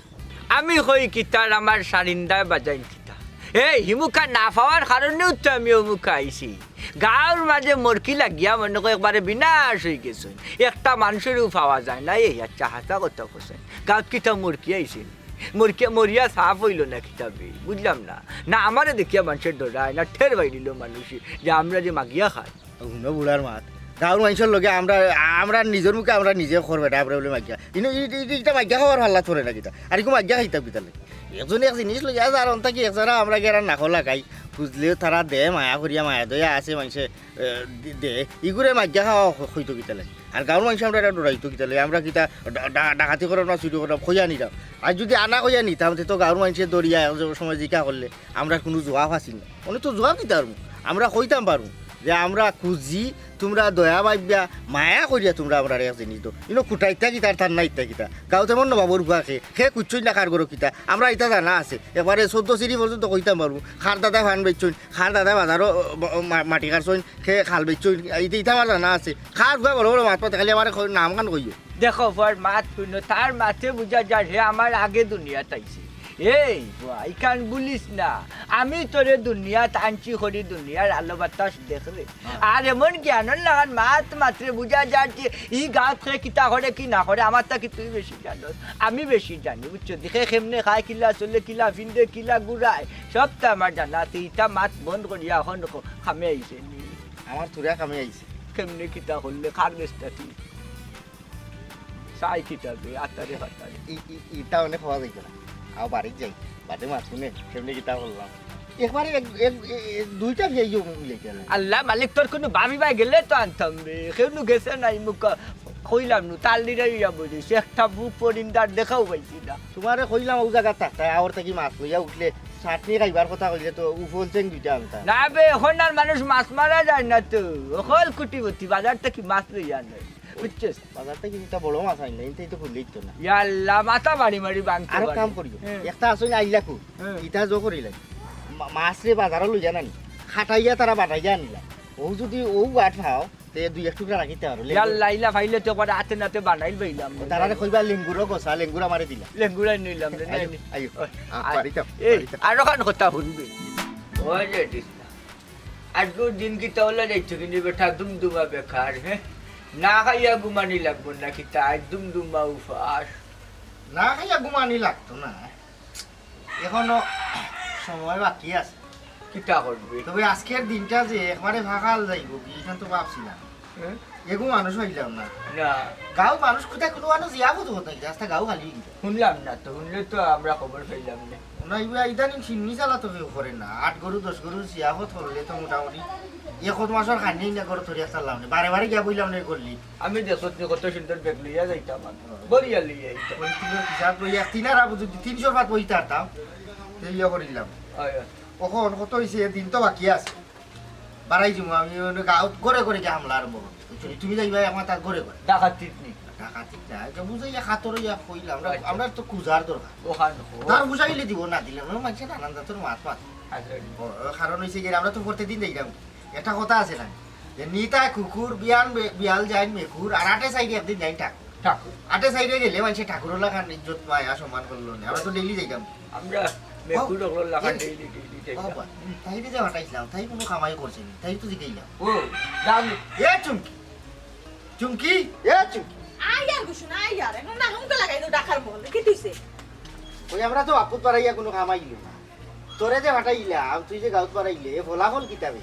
আমি কই কিতার, আমার সারিন্দায় বাজাইন কিতা? এই হিমুকা না পাওয়ার কারণেও তো আমি অমুকা আইছি। গাঁওর মাঝে মরকি লাগিয়া মনে কয় একবারে বিনাশ অই গেছে। একটা মানুষেরও পাওয়া যায় না। এই আচ্ছা, হাছা কথা কইছে। গাঁওত কিতা মরকি আইছে নি? মরকি, মরিয়া সাফ অইলো না কিতাবে? বুঝলাম না। না আমারে দেখিয়া মানষে ডরায়, না ঠের পাইলিলো মানুষে যে আমরা যে মাগিয়া খাই। হুনো বুড়ার মাত। গাঁওর মানষর লগে আমরা, আমরা নিজর মুখে আমরা নিজে খর বেটা, আমরা বুলে মাগিয়া। ইনো ই, ই, ই, ইটা মাগিয়া খাওয়ার হাল্লাত পড়ে না কিতা? আর ইগু মাগিয়া খাইতাম কিতা লাগি? একজন এক জিনিস লইয়া যার অন্তা কি এক যারা আমরা গেরা না খোলা খাই। খুঁজলেও তারা দে, মায়া করিয়া মায়া দয়া আছে মানষে, এ, দি-, দে। ইগুরে মাগিয়া খাওয়া হ-, হইতো কিতা লাগি? আর গাঁওর মানষে আমরা এটা ডরাইতো কিতা লাগি? আমরা কিতা ডা-, ডা-, ডাকাতি করব না, চুরি করব, কইয়া নিতাম। আর যদি আনা কইয়া নিতাম, তে তো গাঁওর মানষে দরিয়া এক সময় জিকা করলে আমরা কোনো জবাব আছিল না। মানে তো জবাব দিতে পারবো, আমরা কইতাম পারবো যে আমরা খুঁজি, তোমরা দয়া ভাবিয়া, মায়া করিয়া তোমরা আমরা এক জিনিস দাও। ইনো কুটাইতা কিতা, আর তার না ইতা কিতা। গাঁওত এমন নবাবর বুয়া খে, খে কুচ্ছই না কার গরো কিতা। আমরা ইতা জানা আছে। একবারে চৌদ্দ সিঁড়ি পর্যন্ত কইতাম পারবো। খার দাদায় ফান বেচছইন, খার দাদায় বাজারও, ব-, মা-, মাটি কাটছইন, খে খাল বেচছইন। ইতা, ইতা আমার জানা আছে। খার বুয়া বড় বড় মাত মাতে, খালি আমার নাম খান কইও। দেখো, ফুয়ার মাত হুনো, তার মাতে বুঝা যার হে আমার আগে দুনিয়াত আইছে। এই ফুয়া, ইখান বুলিস না, আমি তোরে দুনিয়াত আনছি করি দুনিয়ার আলো বাতাস দেখরে। হ্যাঁ। আর এমন জ্ঞানর লাখান মাত মাতরে বুঝা যার যে ই গাঁওত খে কিতা করে কি না করে, আমার থাকি তুই বেশি জানস, আমি বেশি জানি, বুঝছো? দেখে কেমনে খায়, কিলা চলে, কিলা ফিন্দে, কিলা ঘুরায়, সব তো আমার জানা আছে। ইতা মাত বন্ধ করিয়া এখন ক-, কামে আইছে নি। আমার তোরা কামে আইছে। কেমনে কিতা করলে, কার গেছটা তুই? চাই কিতা বে, আতারে ফাতারে। ই-, ই-, ইটা অনেক হওয়া যাইতো না। আও বাড়িত যাই, বাদে মাত হুনে, কেমনে কিতা করলাম। একবারে এক, এক, এ-, এ-, দুইটা বিয়াইও মিলে গেল। আল্লাহ মালিক, তোর কোনো ভাবি ভাই গেলে তো আনতাম বে। কেউ নু গেছে নাই মুখ, কইলাম নু, তার লিরাই ইয়া বলিস, একটা বুক পরিন্দার দেখাও পাইছি না। তোমারে কইলাম ও জায়গা থাকতে, আওর থাকি মাছ লইয়া উঠলে, চাটনি খাইবার কথা কইলে তো উফল চেং দুইটা আনতা। না বে, এখন আর মানুষ মাছ মারা যায় না তো, অকল কুটিপতি, বাজার থাকি মাছ লইয়া আনে। বুঝছস? বাজার থাকি দুইটা বড় মাছ আনলে, ইনতে তো খুললেই তো না। ইয়াল্লা, মাথা মারি মারি ভাঙতে আরো পারে। কাম করিও। হ্যাঁ। একটা আছে না আইলাকু, হ্যাঁ। ইটা জো করিলাই। মা-, মাছ রে বাজারো লইয়া নানি। খাটাইয়া তারা বাটাইয়া আনিলা। ও যদি ও গাট খাও, তে দুই এক টুকরা রাখিতে পারো। লেঙ্গুর- ইয়াল্লা, ইলা ফাইলে তো করে আতে নাতে বানাইল বইলাম। তারারে কইবা লেঙ্গুরও গোসা, লেঙ্গুর আমারে দিলা। লেঙ্গুরাই নিলাম রে, আইও, নাই নি। আইও। ওই, আ, আ, বাড়িতে, এই, বাড়িতে। আরো খান কথা শুনবি। ওই রে কৃষ্ণা। আজকের দিন কিতা অলা যাইছে কিনি বেটা, দুমদুমা বেকার, হ্যাঁ? না খাইয়া ঘুমানি লাগবো না কিতা? আইজ দুমদুমা উপাস। না খাইয়া ঘুমানি লাগতো না, এখনো সময় বাকি আছে। কিতা করবে? তবে আজকের দিনটা যে একবারে ফাঁকাল যাইবো কি, ইখান তো ভাবছি না। হ্যাঁ? এগু মানুষ পাইলাম না। না। গাঁও মানুষ কোথায়, কোনো মানুষ জিয়াফত হতো নাকি? রাস্তা গাঁও খালি হয়ে গেছে। শুনলাম না তো, শুনলে তো আমরা খবর পাইলাম না। না, ইবা ইদানিং সিন্নি চালা তো কেউ করে না। আট গরু, দশ গরু জিয়াফত করলে তো মোটামুটি এক মাসর খানি না গরু ধরে একটা লাভ নেই। বারে বারে গিয়া বইলাম না করলি। আমি দেখো তুমি কত সুন্দর ব্যাগ লইয়া যাইতাম আমি। বরিয়া লইয়া যাইতাম। ওই তিন হাজার হিসাব লইয়া তিন আর আবু যদি তিনশো ভাত বইতে পারতাম, এই ইয়ে করিলাম। হয়, হয়। অখন কত হইছে? দিন তো বাকি আছে। বাড়াই দিমু আমি, অনো গাঁওত ঘরে ঘরে গিয়া হামলা আরম্ভ করবো। বুঝছো নি? তুমি যাইবা আমার তার ঘরে ঘরে। ডাকাতিত নি? ডাকাতিত না, এটা বুঝাইয়া খাতর হইয়া কইলাম। আমরা, আচ্ছা। আমরা তো কুজার দরকার। ওখান হো। তার বুঝাইলে দিব, না দিলে আমরা মানষে নানান জাতর মাত মাত। আচ্ছা। ও, ও, কারণ হইছে কি, আমরা তো প্রত্যেকদিন যাইতাম। একটা কথা আছে না, যে নিতায় কুকুর, বিয়ান বে-, বিয়াল যাইন মেকুর, আর আটে সাইডে একদিন যাইন ঠাকুর। ঠাকুর। আটে সাইডে গেলে মানষে ঠাকুরর লাখান ইজ্জত মায়া সম্মান করলো না। আমরা তো ডেইলি যাইতাম। আমরা মেকুর অকলর লাখান ও, ডেইলি, ডেইলি ও যাইতাম। বাবা, তাইরে যে পাঠাইছিলাম, তাই কোনো কামাই করছে নি, তাই তো জিগাইলাম। ও, যাও নি। এ চুমকি, চুমকি, এ চুমকি। আয় আর গুছু না, আয় আর। এখন না হুমকে লাগাই তো ডাকার মহলে, কি তুইছে? ওই আমরা তো বাপুত বাড়াইয়া কোনো কামাই ইলো না। তোরে যে পাঠাইলাম, তুই যে গাঁওত বাড়াইলে, এ ফলাফল কিতা বে?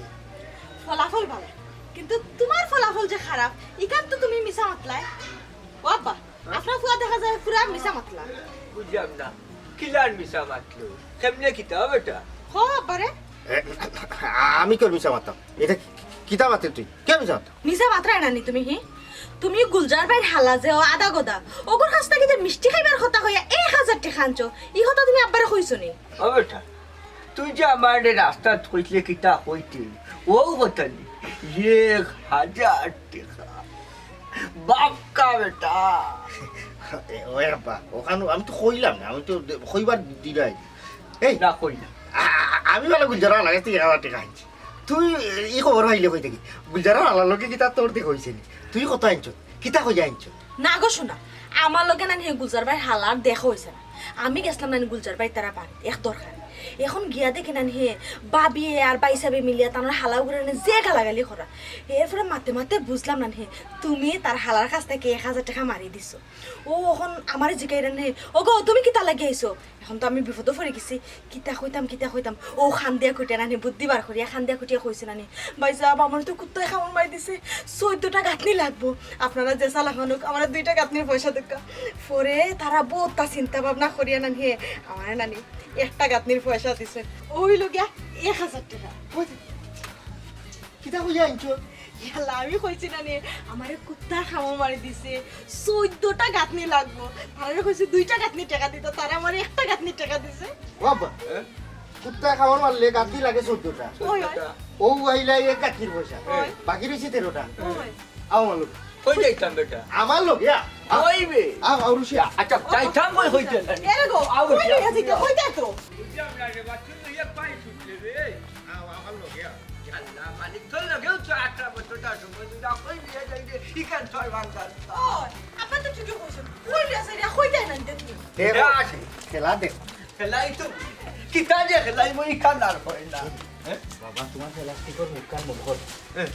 ফলাফল ভালা, কিন্তু তোমার ফলাফল যে খারাপ, ইখান তো তুমি মিছা মাতলায়। ও আব্বা, আপনার ফুয়া দেখা যায় পুরা মিছা মাতলা। বুঝলাম না, কিলার মিছা মাতলো? কেমনে কিতা বেটা? হ আব্বা রে। এ, আমি কেউ মিছা মাততাম? এটা কি-, কিতা মাতে তুই? কে মিছা মাততাম? মিছা মাতরায় না নি তুমি, হি? তুমি গুলজার ভাইর হালা যে ও আদা গদা, ওগর কাছ থাকি যে মিষ্টি খাইবার কথা কইয়া এক হাজার টেকা আনছো, ই কথা তুমি আব্বারে কইছো নি? ও বেটা, তুই যে আমারে রাস্তাত কইছলে কিতা কইতে, ও কথা নি, এক হাজার টেকা। বাক্কা বেটা। এ, ওই আব্বা, ওখানে আমি তো কইলাম না, আমি তো দে-, কইবার দিলাই। এই, না কই না। আ-, আ-, আমি ভালা গুলজার হালার কাছ থাকি এক হাজার টেকা আনছি। তুই ই খবর পাইলে কই থাকি? গুলজার হালার লগে কিতা তোর দেখা হইছে নি? তুই কত আনছো? কিতা কইয়া আনছো? না গো সোনা, আমার লগে নানি হে গুলজার ভাইর হালার দেখা হইছে না। আমি গেছলাম নানি গুলজার ভাইর তারা বাড়িত এক দরকারে। এখন গিয়া দেখি নানি হে ভাবিয়ে আর ভাইসাবে মিলিয়া তানর হালা উগরে নানি যে গালাগালি করা। এরপরে মাতে মাতে বুঝলাম নানি হে তুমি তার হালার কাছ থাকি এক হাজার টেকা মারি দিছো। ও এখন আমারে জিগাইরা নানি, "ওগো, তুমি কিতা লাগি আইছো?" এখন তো আমি বিপদো পড়ি গেছি, কিতা কইতাম, কিতা কইতাম। ও কান্দিয়া কুটিয়া নানি বুদ্ধি বার করিয়া কান্দিয়া কুটিয়া কইছে নানি, "ভাইসাব, আমারে তো কুত্তায় কামড় মারি দিছে, চৌদ্দটা গাঁথনি লাগবো। আপনারা যেছা লাখান অউক, আমারে দুইটা গাঁথনির পয়সা দেউক্কা।" পরে তারা বউততা চিন্তা ভাবনা করিয়া নানি, আমারে নানি একটা গাঁথনির পয়সা দিছে। অউ অইলো গিয়া এক হাজার টেকা। কিতা কইয়া আনছো? ইয়াল্লা, আমি কইছি নানি, আমারে কুত্তায় কামড় মারি দিছে, চৌদ্দটা গাঁথনি লাগবো। তারারে কইছি দুইটা গাঁথনির টেকা দিতা, তারা আমারে একটা গাঁথনির টেকা দিছে। বাবা, হ্যাঁ? কুত্তায় কামড় মারলে গাঁথনি লাগে চৌদ্দটা। ওই, ওই। ও আইলা এক গাঁথনির পয়সা। ওই। বাকি রইছে তেরোটা। ওই। আও আমার লগে। কই যাইতাম বেটা? আমার লগে, আ, আ, ওই বে। আ, আ, রুশিয়া। আচ্ছা, যাইতাম কই কইতে না? এরে গো, আও কই রুশিয়া। লইয়া যাইতে? কই যাইতো? বুঝলাম না রে, বাচ্চা লইয়া পাই ছুটলে রে। আও আমার লগে, আও। জানলা মালিক, তোর লগেও তো আঠারো বছর দশ বছর যা কই বিয়া যাই রে, ইখান ছয় ভাঙ জানলা। ও, আপা তো ঠিকই কইছেন। কই বিয়া যাই রে, কই যায় না দেখি। দেখো, খেলা দেখো। খেলাই তো, কিতা যে খেলাই, মই ইখান আর হয় না। হ্যাঁ? বাবা, তোমার প্লাস্টিকর মুখখান বন্ধ কর। হ্যাঁ।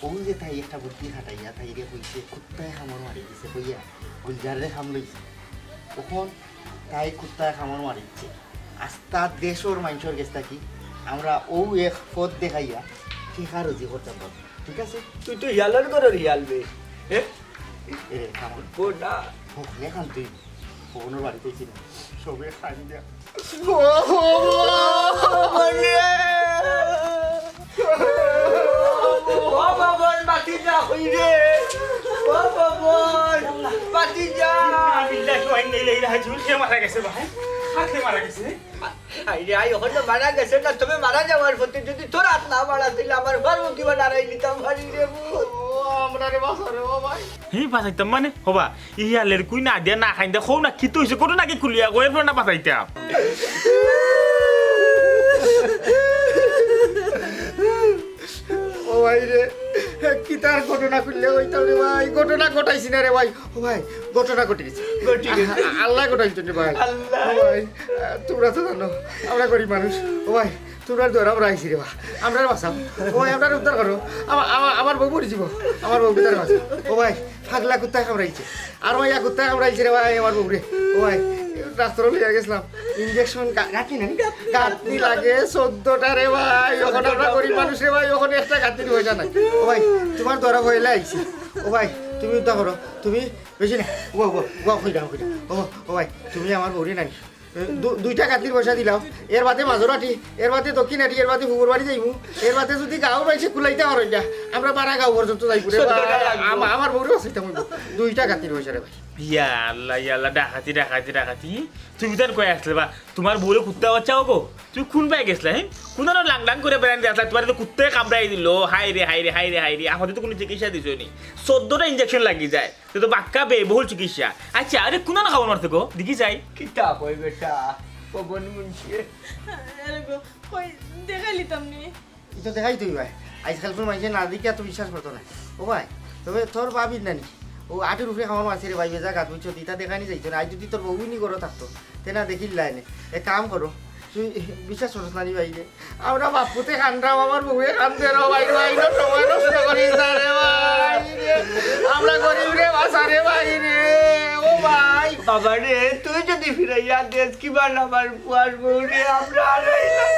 ও যে তাই একটা বুদ্ধি খাটাইয়া, তাইরে কইছে, কুত্তায় কামড় মারি দিছে কইয়া, গুলজাররে কামড় লইছে। অখন তাই কুত্তায় কামড় মারিছে। আস্তা দেশর মানষর গেছ থাকি আমরা অউ এক পথ দেখাইয়া টেকা রুজি করতাম পারবো। ঠিক আছে? তুই তো হিয়ালর ঘরর হিয়াল বে। হ্যাঁ? এরে, কামড়। ও না। হকলে কান্দে। ভবনর বাড়িত আইছি না। সবে কান্দে। ও, ও, ও, মানে। ও বাবা, বাতি যা হই রে। ও বাবা, বাতি যা। ইন্না লিল্লাহি ওয়া ইন্না ইলাইহি রাজিউন। কে মারা গেছে ভাই? কাকে মারা গেছে? আইরে আই, অখন তো মারা গেছে না, তবে মারা যাওয়ার পথে যদি তোর আত না মারা দিলে আমার ঘর মুখি বা নারাই নিতাম পারি রে বু। ও, আমরা রে বাসা রে, ও ভাই। হি বাঁচাইতাম মানে? হবা, ইয়া লেরকুই না দিয়া না খাইন দে, কও না, কিতা অইছে? ঘটনা কি খুলিয়া কও, এরপর না বাঁচাইতাম। ও ভাই রে, কিতার ঘটনা খুললে কইতাম রে ভাই, ঘটনা ঘটাইছি না রে ভাই। ও ভাই, ঘটনা ঘটি গেছে। ঘটি গেছে। আ-, আল্লায় ঘটাইছইন রে ভাই। আল্লায়। ও ভাই, আ, তোমরা তো জানো, আমরা গরিব মানুষ। ও ভাই, তোমরার দোয়ারো আমরা আইছি রে বা, আমরারে বাঁচাও। ও ভাই, আমরারে উদ্ধার করো। আমা-, আমা-, আমার বউ মরি যাইবো, আমার বউ উদ্ধার করো। ও ভাই, পাগলা কুত্তায় কামড়াইছে, আর মাইয়া কুত্তায় কামড়াইছে রে ভাই আমার বউরে। ও ভাই, ডাক্তারো লইয়া গেছিলাম, ইঞ্জেকশন গা-, গাঁথনি নাই, গাঁথনি লাগে চৌদ্দটা রে ভাই। অখন আমরা গরিব মানুষ রে ভাই, অখন একটা গাঁথনির পয়সা নাই। ও ভাই, তুমার দোয়ারো পয়লা আইছি। ও ভাই, তুমি উদ্ধার করো, তুমি বেশি না। ও, ও, ও, কইরা, কইরা। ও, ও ভাই, তুমি আমার বউরে নানি। এ, দু-, দুইটা গাঁথনির পয়সা দিলাও, এর বাদে মাঝরাটি, এর বাদে দক্ষিণাটি, এর বাদে পুকুর বাড়ি যাইমু, এর বাদে যদি গাঁওর মাইনষে কুলাইতা পারইন না, আমরা বারা গাঁও পর্যন্ত যাইমু রে ভাই। চৌদ্দটা লাগবো। আমা-, আমার বউরে বাঁচাইতাম অইবো। দুইটা গাঁথনির পয়সা রে ভাই। ইয়া আল্লাহ, ইয়া আল্লাহ, ডাকাতি, ডাকাতি, ডাকাতি। তুমি তান কই আছলে বা? তুমার বউরে কুত্তা বাচ্চা অগো? তুমি কুন বায় গেছলা, হে? কুনানো লাং লাং করি বেড়ানি দিয়া আছলা, তুমারে তো কুত্তায় কামড়াই দিলো। হায় রে, হায় রে, হায় রে, হায় রে। আমারে তো কুনু চিকিৎসা দিছো নি। চৌদ্দটা ইঞ্জেকশন লাগি যায়। তে তো বাক্কা ব্যয়বহুল চিকিৎসা। আচ্ছা, আরে কুনানো খাবার মারতে গো? দেখি যাই। কিতা কয় বেটা? পবন মুন্সি। আরে গো, কই দেখাইলিতাম নি? ই তো দেখাইতই ভাই। আইজকাল কুনু মাইনষে না দেখিয়া তো বিশ্বাস করতো না। ও ভাই, তবে তোর ভাবির নানি, ও আটির উপরে খাবার মারছে রে ভাই, বেজা গাত বুঝছো, ইতা দেখানি যাইতো না। আইজ যদি তোর বউনি ঘরো থাকতো, তে না দেখিলায় নে। এক কাম করো, তুই বিশ্বাস করস না নি ভাই রে? আমরা বাপুতে কান্দাম, আমার বউয়ে কান্দে রে ভাই, ভাই, না সময় নষ্ট করিস না রে ভাই রে। আমরা গরিব রে, বাঁচা রে ভাই রে। ও ভাই। বাবা রে, তুই যদি ফিরাইয়া দেস, কিবা আমার পুয়ার বউরে, আমরা হারাইলাম।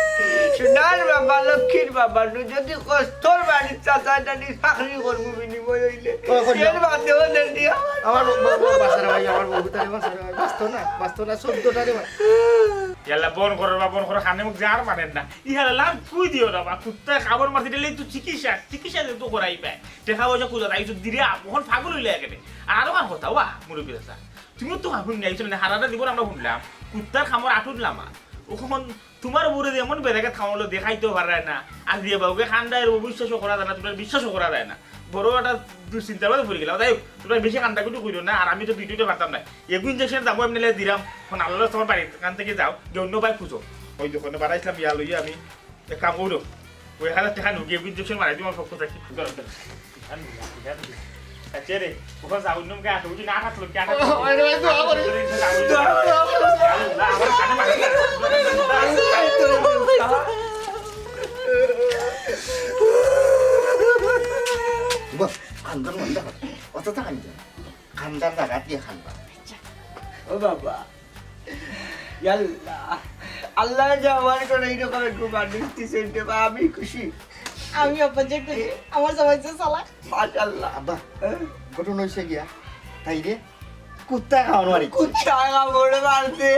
সোনার বাবা, লক্ষ্মীর বাবা, তুই যদি কস তোর বাড়ির চাচা জানি চাকরি করবো বিনিময় অইলে। ও, করিয়া। এর বাদেও দেন দি আমার। আমার বউ, বউ, বউ, বাঁচা রে ভাই, আমার বউ, তারে বাঁচা রে ভাই, বাঁচতো না, বাঁচতো না, চৌদ্দটা রে ভাই। ইয়াল্লা, বন করো বা বন করো, কানে মুখ যার মানেন না। ইহারে লাম কই দিও না বা, কুত্তায় কামড় মারছে, ইটা লইয়া তো চিকিৎসা, চিকিৎসা তো করাই পায়। টেকা পয়সা খুঁজা নাই, তো দিরে আপ-, অখন পাগল অইলে একেবারে। আর আরো কার কথা, ওবা, মুরব্বি চাচা। তুমিও তো কাম হুনি আইছো না, হারাটা জীবন আমরা হুনলাম। কুত্তার কামড় আটুর লামা। অখন তুমার বউরে যে এমন বেজাগাত কামড়াইলো, দেখাইতেও পাররায় না। আর দিয়া বাউকে কান্দায়, ও বিশ্বাসও করা যায় না, তুমরার বিশ্বাসও করা যায় না। বড় একটা দুশ্চিন্তার মাঝে পড়ি গেলাম। যাই হোক, তুমরা বেশি কান্দাকুটি করিও না, আর আমি তো ভিডিওটা পারতাম না। এগু ইঞ্জেকশন দামও এমনি দিলাম, অখন আল্লাহ তুমার বাড়ির কান থাকি যাও, যে অন্য উপায় খুঁজো। ওই দোকানে বাড়াইছিলাম ইয়া লইয়া আমি, এক কাম করো, ওই এক হাজার টেকা নুকি, এগু ইঞ্জেকশন মারাই দিমু, আমার পক্ষ থাকি। আচ্ছা রে, ওখানে যাও, অন্য মুখে আসো, বুঝলি না, আঠাশ লোক, আঠাশ লোক। ওই রে, ওই দোয়া করি। দোয়া করি, দোয়া করি। আল্লাহ, আমার কানে মারে না। বাহ, আন্দোলন বন্ধ কর। অত টাকা নিতে হবে। খান্দার জাগা দিয়া খান্দা। ও বাবা, ইয়াল্লা, আল্লাহ যে আমার করে এইরকম একটু মানুষ দিছেন রে বা, আমি খুশি। আমি অপেক্ষা করি, আমার জামাই যে চালাক। মাশাআল্লাহ। আব্বা, হ্যাঁ? ঘটনা হইছে গিয়া, তাই রে, কুত্তা খাওয়ানো আর কি। কুত্তা খাওয়ানো মারতে।